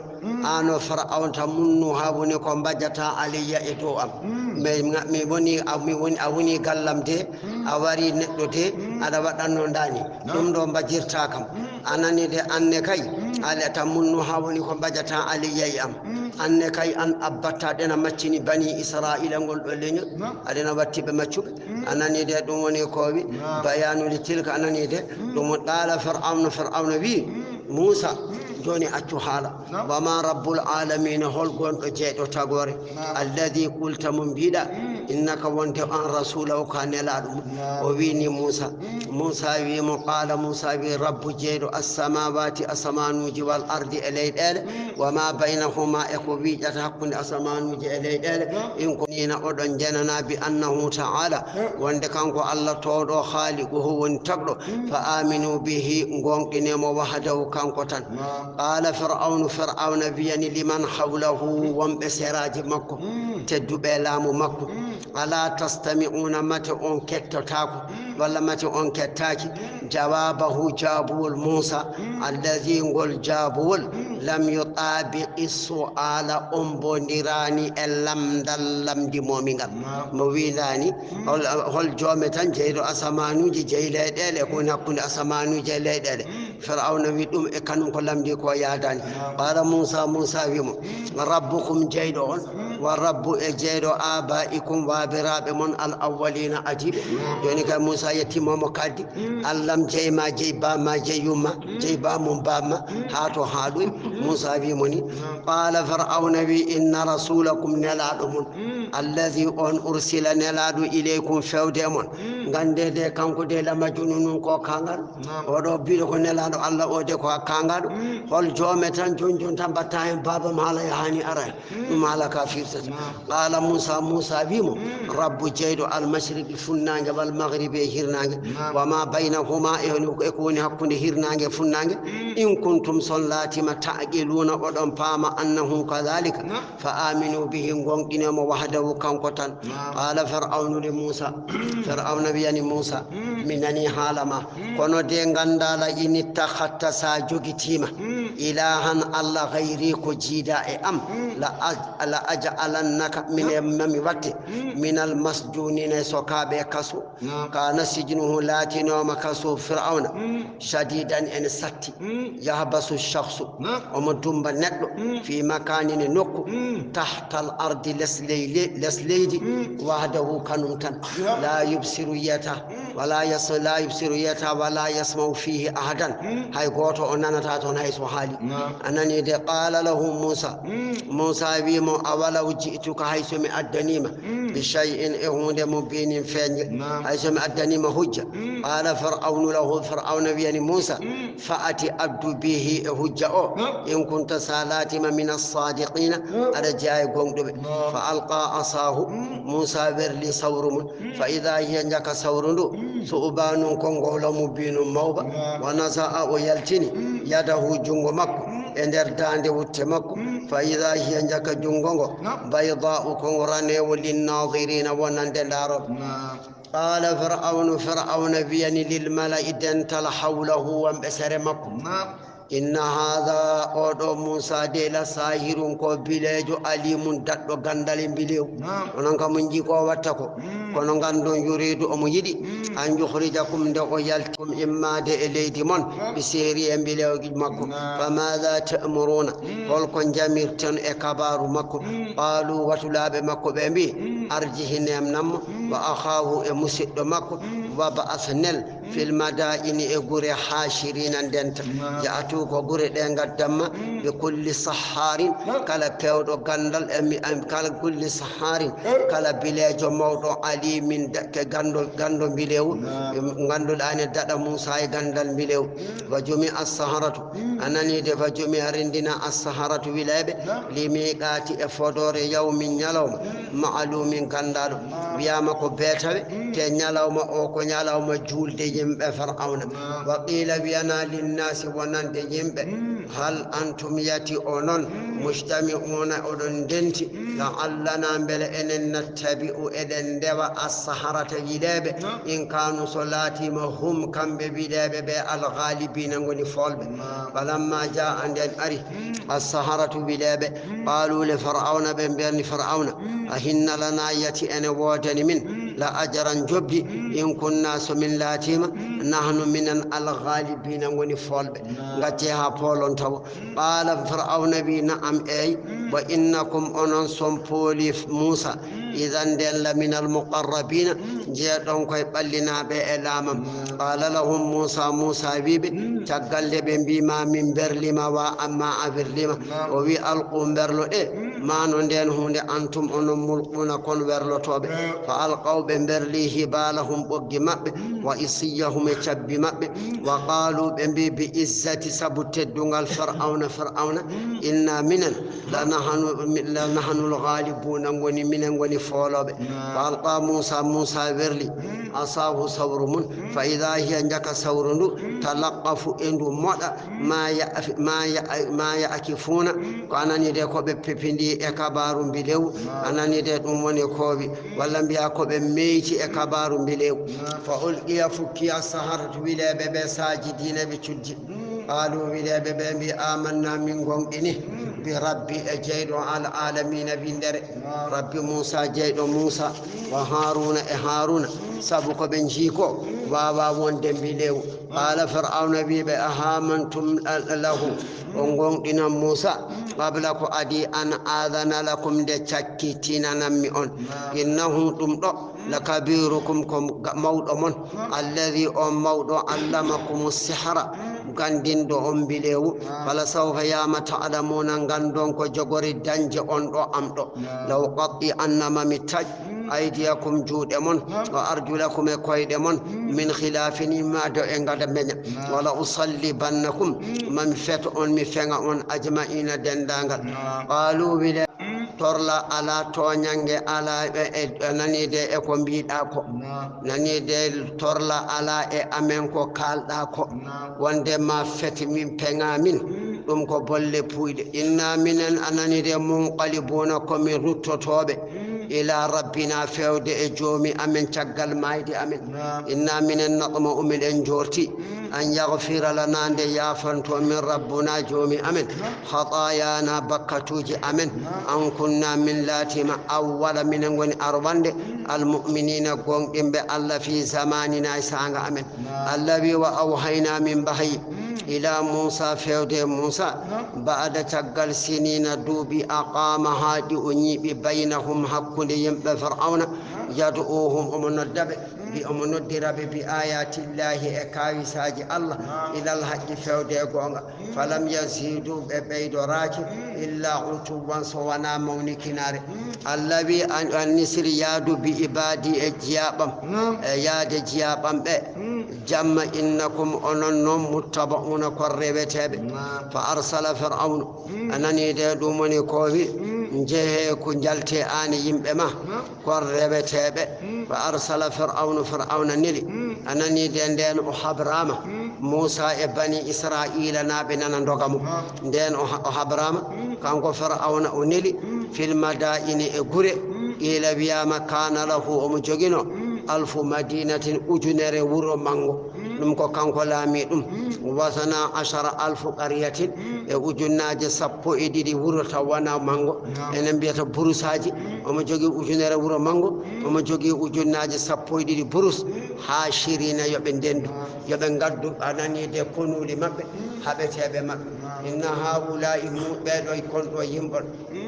Ano Fir'awn, tamunnuha, woni ko mbajata alayya, e dow am. Mi, mi woni, a, mi woni, a woni gallam de, a wari neɗɗo de, aɗa waɗanno ndani. Ɗum ɗo mbajirta kam. A nani de, anne kay, ale tamunnuha, woni ko mbajata alayya e am. Anne kay an abbatta ɗena maccini bani Isra'ila ngol ɗo leñol. Aɗena watti ɓe maccuɓe. A nani de, ɗum woni ko wi. Bayanu li tilka, a nani de. Ɗum qala Fir'awnu, Fir'awna wi, Musa, jooni accu haala. Wa ma rabbul alamina, hol gonɗo jeyɗo tagore? Alladhi qulta, mo mbiɗa, innaka, wonde an, rasulahu, ka nelaɗo mum. O wini Musa. Musa wi mo, qala Musa wi, rabbu, jeyɗo, assamawati, asamanuji, wal ardi, e leyɗele, wa ma baynahuma, e ko wiƴata hakkunde asamanuji e leyɗele. In kuntum, oɗon jenana, bi annahu ta'ala, wonde kanko Allah towɗo, khaliquhu, woni tagɗo. Fa aminu bihi, gonɗine mo, wahdahu, kanko tan. Qala Fir'awnu, Fir'awna wiyani, liman hawlahu, wonɓe seraji makko, tedduɓe laamu makko. Ala tastami'una, mate on kettotako, walla mate on kettaki? Jawabahu, jaabuwol Musa, alladhi, ngol jaabuwol, lam yutabiqi su'ala, ombondirani e lamndal lamndi momi ngal. Mo wiindani, hol, hol joome tan jeyɗo asamanuji, jeyi leyɗele, ko woni hakkunde asamanuji e leyɗele? Fir'awna wi ɗum e kanum ko lamndi ko yaadani. Qala Musa, Musa wi mo, rabbukum, jeyɗo on, wa rabbu, e jeyɗo, abaikum, waabiraaɓe mon, al awwalina, adiiɓe. Jooni kay Musa yettima mo kaddi, Allam jeyma, jey bamma, jey yumma, jey bamum bamma, haa to haaɗoy. Musa wi mo ni. Qala Fir'awna wi, inna rasulakum, nelaɗo mon, alladhi, on, ursila, nelaɗo, ilaykum, fewde e mon. Gande de, kanko de la majnunun, ko kangal. Oɗo biɗo ko nelaɗo Allah, o de ko kangaɗo. Hol joome tan jonjon tan mbatta hen babam haala yahani ara hen. Ɗum haala ka firtata. Qala Musa, Musa wi mo, rabbu, jeyɗo, al mashriqi, funnaange, wal maghribi, e hirnaange, wa ma baynahuma, e woni, e ko woni hakkunde hirnaange e funnaange. In kuntum, son laatima, ta'qiluna, oɗon paama, annahu kadhalika, fa aminu bihi, gonɗine mo, wahdahu, kanko tan. Qala Fir'awnu li Musa, Fir'awna wiyani Musa, mi nani haala ma, kono de gandala, in ittakhatta, sa jogitima ilahan, Allah, ghayri, ko jiida e am, la aj-, la aj'alannaka, min e mami watte, minal masjunina, e sokaaɓe e kaso. Kana sijnuhu, laatinoma kaso Fir'awna, shadidan, ene satti. Yahbasu shakhsu, omo dumba neɗɗo, fi makanin, e nokku, tahtal ardi, les ley-, les leydi, wahdahu, kanum tan. La yubsiru, yiyata, wala yas-, la yubsiru, yiyata, wala yasma'u fihi ahadan, hay gooto o nanata toon hay so haali. A nani de, qala lahu Musa, Musa wi mo, awalaw ji'tuka, hay so mi addanima, bi shay'in, e hunde, mubinin, feeñnge, hay so mi addanima hujja. Qala Fir'awnu lahu, Fir'awna wiyani Musa, fa'ati, addu, bihi, e hujja o, in kunta, sa laatima, mina sadiqina, aɗa jeya e gonɗuɓe. Fa alqa asahu, Musa werli sawru mum. Fa idha hiya, njaka sawru ndu, su'banun, ko ngowla, mubinun, mawba. Wa naza'a, o yaltini, yadahu, junngo makko, e nder daande wutte makko. Fa idha hiya, njaka junngo ngo, bayda'u, ko ngo raneewo, linnadhirina, wonande ndaarooɓe. Qala Fir'awnu, Fir'awna wiyani lil mala'i dental hawlahu wonɓe sere makko. Inna hadha, oɗo Musa de la sahirun ko bilejo alimun daɗɗo gandal e bilew. Onon kam on jii ko watta ko. Kono ngandon yuridu omo yiɗi an yukhrijakum nde o yaltikum immade e leydi mon bi sihri e bilew makko. Fa madha ta'muruna, holko jamirton e kabaru makko? Qalu, watulaɓe makko ɓe mbi, arjih, nemnammo, wa akhahu e musidɗo makko, wa ba'as nel fil madaini e gure hashirina ndenta. Ya'tu ko gure ɗe gaddamma bi kulli saharin kala pewɗo gandal e mi- am- kala kulli saharin kala bilejo mawɗo alimin dakke gando gando bilewu ganduɗa ne daɗa Musa e gandal bilewu. Wa jumi as-saharatu, anani de fa jumi a rindina as-saharatu wileɓe li miqati e fodore yawmin ñalawma ma'lumin gandaɗo. Wiyama ko be tawe te ñalawma o ko ñalawma julde yimɓe Fir'awna. Wa qila wiyana linnasi wonande yimɓe hal antum yati onon mujtami'una oɗon ndenti la'allana mbele enen nattabi'u eɗen ndewa as-saharata wileɓe in kanu so laatima hum kamɓe wileɓe ɓe al-ghalibina ngoni folɓe. Falamma ja'a nden ari as-saharatu wileɓe qalu li Fir'awna ɓe mbiyanni Fir'awna a hinna lana yati ene wodani min la ajaran jobdi in kunna so min laatima nahnu minen al-ghalibina ngoni folɓe. Gacce ha polon tawo. Qala Fir'awna wi na'am eyi wa innakum onon son pooli Musa idan nden la min al-muqarrabina jeeɗon koye ɓallinaɓe e laamam. Qala lahum Musa, Musa wiɓe caggal nde ɓe mbima min berlima wa amma a berlima o wi alqu berlo ɗe mano nden hunde antum onon mulquna kon werlotoɓe. Fa alqaw ɓe berli hibalahum ɓoggi maɓɓe wa isiyahum e cabbi maɓɓe wa qalu ɓe mbi bi izzati sabu teddungal Fir'awna Fir'awna inna minen la nahnu la nahnu al-ghalibuna ngoni minen ngoni foloɓe. Fa alqa Musa, Musa werli asahu sawru mun fa idha hiya njaka sawru ndu talaqqafu e ndu moɗa ma ya ma ya ma ya'kifuna ko anani de ko ɓe pepindi e kabaru mbilewu anani de ɗum woni kowi walla mbiya ko ɓe meyti e kabaru mbilewu. Fa ulqiya fukki as-saharatu wileɓe ɓe sajidina ɓe cuddi. Qalu wileɓe ɓe mbi amanna min gonɗini bi rabbi e jeyɗo al alamina windere rabbi Musa jeyɗo Musa wa Haruna e Haruna sabu ko ɓe jii ko wawa wonde mbilewu. Qala Fir'awna wiɓe ahamantum lahu on gonɗinan Musa qabla ko adi an adana lakum nde cakkitinananmi on innahu ɗum ɗo lakabirukum ko mawɗo mon alladhi on mawɗo allamakum sihra gandinɗo on mbilewu. Fala sawfa yama ta'lamuna gandon ko jogori dañde on ɗo am ɗo. Law qatti annama mi taƴ aydiyakum juuɗe mon wa arjulakum e koyɗe mon min khilafin immade e gada meña wala usallibannakum mami feto on mi feŋa on ajma'ina dendagal. Qalu wile torla ala toñange ala e nani de e ko mbiɗa ko nani de torla ala e amen ko kalɗa ko wonde ma feti min peŋa min ɗum ko bolle puyɗe inna minen anani de munqalibuna komin ruttotoɓe ila rabbina fewde e joomi amen caggal mayde amen inna minen natma'u miɗen jorti an yaghfira lana nde yafanto min rabbuna joomi amen khatayana bakkatuji amen an kunna min laatima awwala minen ngoni arwande almu'minina gonɗinɓe allah fi zamanina e sanga amen. Allah wi wa awhayna min bahayi ila Musa fewde Musa ba'da caggal sinina duuɓi aqama ha ɗi o ñiiɓi baynahum hakkunde yimɓe Fir'awna yad'uhum omo nodda ɓe bi omo noddira ɓe bi ayatillahi e kawisaji Allah ilal haqqi fewde e gonga falam yazidu ɓe ɓeydoraaki illa utuwan so wona mawnikinare. Allah wi an nisri yaadu bi ibadi e jiyaɓam e yaade jiyaɓam ɓe jamma innakum onon noon muttaba'una kon reweteɓe. Fa arsala fir'aunu anani de ɗum woni ko wi njehe ko jalte an e yimɓe ma kon reweteɓe. Fa arsala fir'aunu fir'auna neli anani de nden o habrama Musa e bani Israila naɓe nana doga mo nden o habrama kanko fir'auna o neli fil madaini e gure ila wiyama kana lahu omo jogino alfu madinatin, ujunere wuro manngo. Ɗum ko kanko laami ɗum. Wasana ashara alfu qaryatin, e ujunnaaje sappo e ɗiɗi wuro taw wona manngo. Enen mbiyata burusaaji. Omo jogii ujunere wuro manngo. Omo jogii ujunnaaje sappo e ɗiɗi burus. Haashirina, yo ɓe ndendu, yo ɓe ngaddu, a nanii de, konuuli maɓɓe, haɓeteeɓe maɓɓe. Inna haa'ulaa'i, mu-, ɓee ɗoo kon ɗoo yimɓe,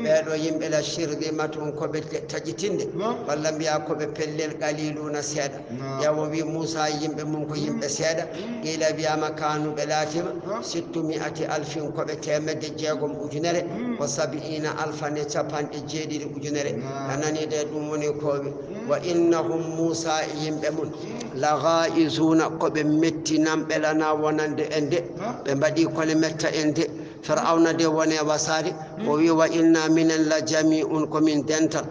ɓee ɗoo yimɓe la shirzimatun, ko ɓe ta-, taƴitinde, walla mbiya ko ɓe pellel, qaliiluna, seeɗa. Ƴeewa, wi Muusaa e yimɓe mum ko yimɓe seeɗa. Qiila, wiyaama, kaanu, ɓe laatiima, sittu mi'ati alfin, ko ɓe teemedde jeegom ujunere, wa sab'iina alfan, e capanɗe jeeɗiɗi ujunere. A nanii de, ɗum woni ko wi. Wa innahum, Muusaa e yimɓe mum, la gaa'izuuna, ko ɓe mettinanɓe lana wonande en de. Ɓe mbaɗi kole metta en de. Fir'awna de wone wasaade, o wi, wa inna, minen, la jami'un, ko min dental,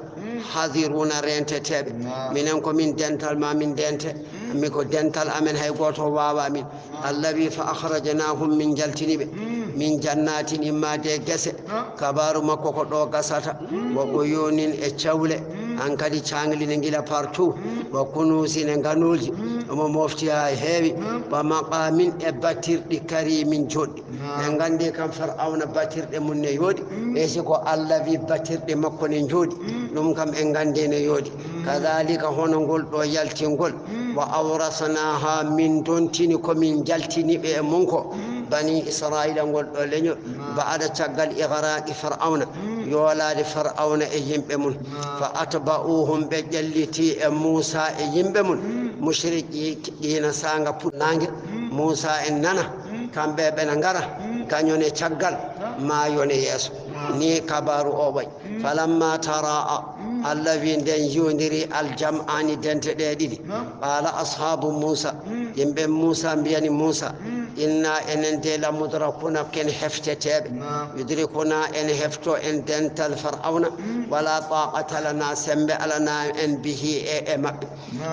hadiruuna, renteteeɓe. Minen ko min dental, ma min dente. Mi ko dental amen, hay gooto waawa min. Allah wi, fa akhrajnahum, min jaltini ɓe, min jannatin, imma de gese. Kabaaru makko ko ɗo gasata, wa uyunin, e cawle, an kadi caangli ne ngila partout, wa kunuusin, e nganuuji, omo mofti haa heewi, wa maqamin, e batirɗi, karimin, joɗɗi. En nganndi kam Fir'awna batirɗe mum ne yooɗi, e si ko Allah wi batirɗe makko ne njooɗi, ɗum kam en nganndi ne yooɗi. Kadhalika, hono ngol ɗo yaltingol, wa awrasnaha, min dontini, ko min jaltini ɓe e mum ko, bani Israila, ngol ɗo leñol, ba'da, caggal, ighraqi Fir'awna, yoolaade Fir'awna e yimɓe mum. Fa atba'uhum, ɓe ƴelliti e Muusa e yimɓe mum, mushriqi, qiina saanga puɗnaange. Muusa en nana, kamɓe ɓena ngara, kañum e caggal, maayo ne yeeso. Ni kabaaru o wayi. Falamma tara'a, Allah wi, nden yiwndiri, aljam'ani, dente ɗe ɗiɗi. Qala ashabu Musa, yimɓe Musa mbiyani Musa, inna, enen de, lamudrakuna, ken hefteteeɓe. Yudrikuna, en hefto en dental Fir'awna, wala taqata lana, sembe alana en, bihi, e, e maɓɓe.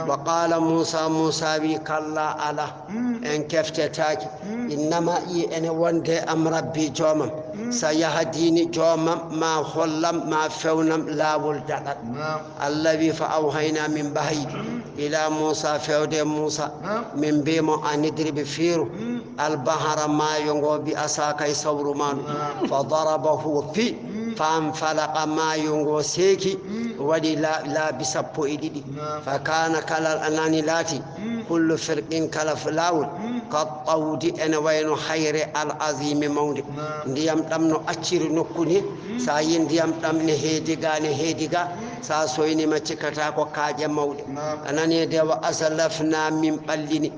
Wa qala Musa, Musa wi, kalla, ala, en keftetaaki. Inna ma'i, ene wonde am Rabbi, joomam. Sayahdini, joomam ma hollam, ma fewnam laawol daɗal. Allah wi, fa awhayna, min wahayi, ila Musa, fewde Musa, min mbi mo, an idrib, fiiru, albahara, maayo ngo, bi asaka, e sawru ma ndu. Fa darabahu, o fi, fa anfalaqa, maayo ngo seeki, waɗi la-, laabi sappo e ɗiɗi. Fa kana, kala, anani, laati, kullu firqin, kala f-, laawol, ka tawdi, ene wayno hayre, al azimi, mawnde. Ndiyam ɗam no acciri nokku ni, sa yi ndiyam ɗam ne heedi ga, ne heedi ga, sa soynima cikkata ko kaaƴe mawɗe. A nani de, wa azlafna, min ɓallini.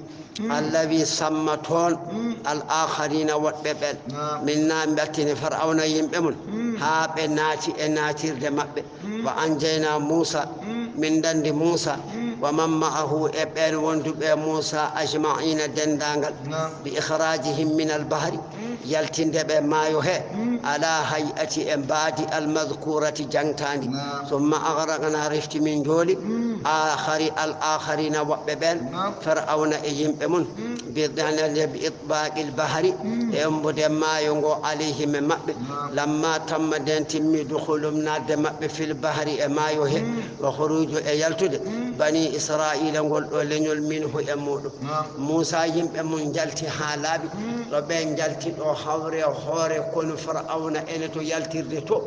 Allah wi, samma toon, al akharina, woɗɓe ɓen. Min na mbattini Fir'awna yimɓe mum, haa ɓe naati e naatirde maɓɓe. Wa anjayna Musa, min dandi Musa, wa man ma'ahu, e ɓen wonduɓe Musa, ajma'ina, dendaangal, bi ikhrajihim min al bahri, yaltinde ɓe maayo he, ala hay'ati, e mbaadi, al madhkurati, jangtaandi. Summa aghraqna, refti min njooli, akhari, al akharina, woɓɓe ɓen, Fir'awna e yimɓe mum, bi, bi itbaqil bahri, e embude maayo ngo, alayhim, e maɓɓe. Lamma tamma, nden timmi, dukhulum, naatde maɓɓe, fil bahri, e maayo he, wa khuruju, e yaltude bani Israila, ngol ɗo leñol, minhu, e muɗum. Musa yimɓe mum njalti haa laaɓi, ɗo ɓe njalti ɗo hawre hoore konu Fir'awna ene to yaltirde to,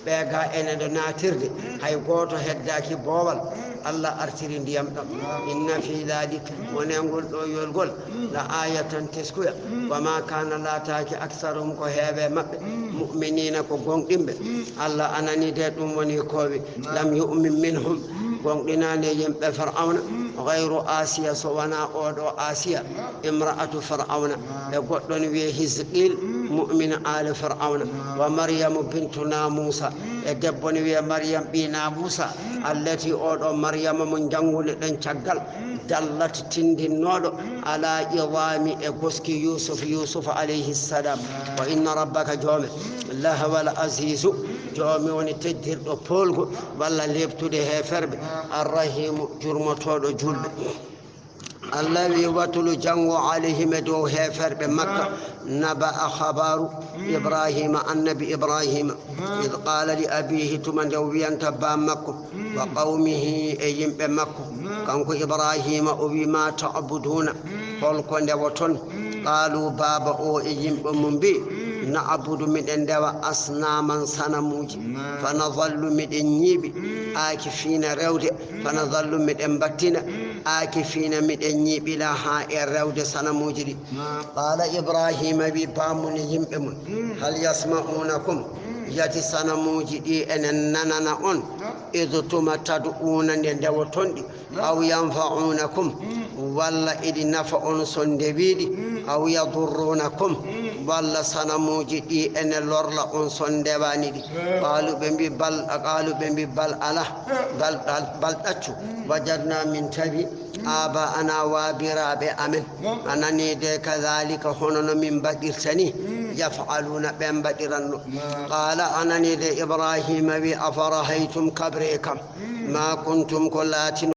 ɓe ga ene ɗo naatirde, hay gooto heddaaki boowal. Allah artiri ndiyam ɗam. Inna fi dhalik, wone ngol ɗo yolgol, la ayatan, teskuya. Wa ma kana, laataaki, aktharuhum, ko heewe maɓɓe, mu'minina, ko gonɗinɓe. Allah anani de, ɗum woni kowi. Lam yu'min minhum, gonɗinaani e yimɓe Fir'awna, ghayru Asiya, so wona oɗo Asiya, imra'atu Fir'awna. E goɗɗo ne wiye Hizqil, mu'min ali Fir'awna. Wa Maryamu bintu Namusa, e debbo ne wiye Maryam ɓi Namusa, allati, oɗo Maryama mo jannguno ɗen caggal, dallat, tindinnooɗo, ala idami, e goski Yusuf, Yusuf alayhi salam. Wa inna rabbaka, joome, lahuwal azizu, joomi woni teddirɗo poolgu, walla leɓtude heeferɓe, arrahimu, jurmotooɗo julɓe. Allah wi watulu janngo alayhim e dow heeferɓe Makka, naba a xabaaru Ibrahima, annabi Ibrahima, id qaala li abiihi, tuma nde o wiyanta baa makko, wa qawmihi e yimɓe makko. Kanko Ibrahima o wi, ma ta'buduuna, hol ko ndewoton? Qaalu, baaba o e yimɓe mum mbi, na'budu, miɗen ndewa, asnaaman, sanamuuji, fa nadallu, miɗen ñiiɓi, aakifiina, rewde, fa nadallu, miɗen mbattina, aakifiina, miɗen ñiiɓi, laha, e rewde sanamuuji ɗi. Qaala Ibrahima wi baa mum e yimɓe mum, hal yasma'uunakum, yati sanamuuji ɗi enen nanana on, id tuma tad'uuna, nde ndewoton ɗi, aw yanfa'uunakum, walla iɗi nafa on son ndewiiɗi, aw yadurruunakum, walla sanamuuji ɗi ene lorla on son ndewaani ɗi. Qaalu, ɓe mbi bal, qaalu, ɓe mbi bal, ala, bal, bal, bal ɗaccu, wajadna, min tawi, aaba'ana, waabiraaɓe amen, a nanii de, kadaalika, hono no min mbaɗirta ni, yaf'aluuna, ɓe mbaɗiranno. Qaala, a nanii de, Ibraahiima wi, afara'aytum, kabree kam, maa kuntum, ko laatino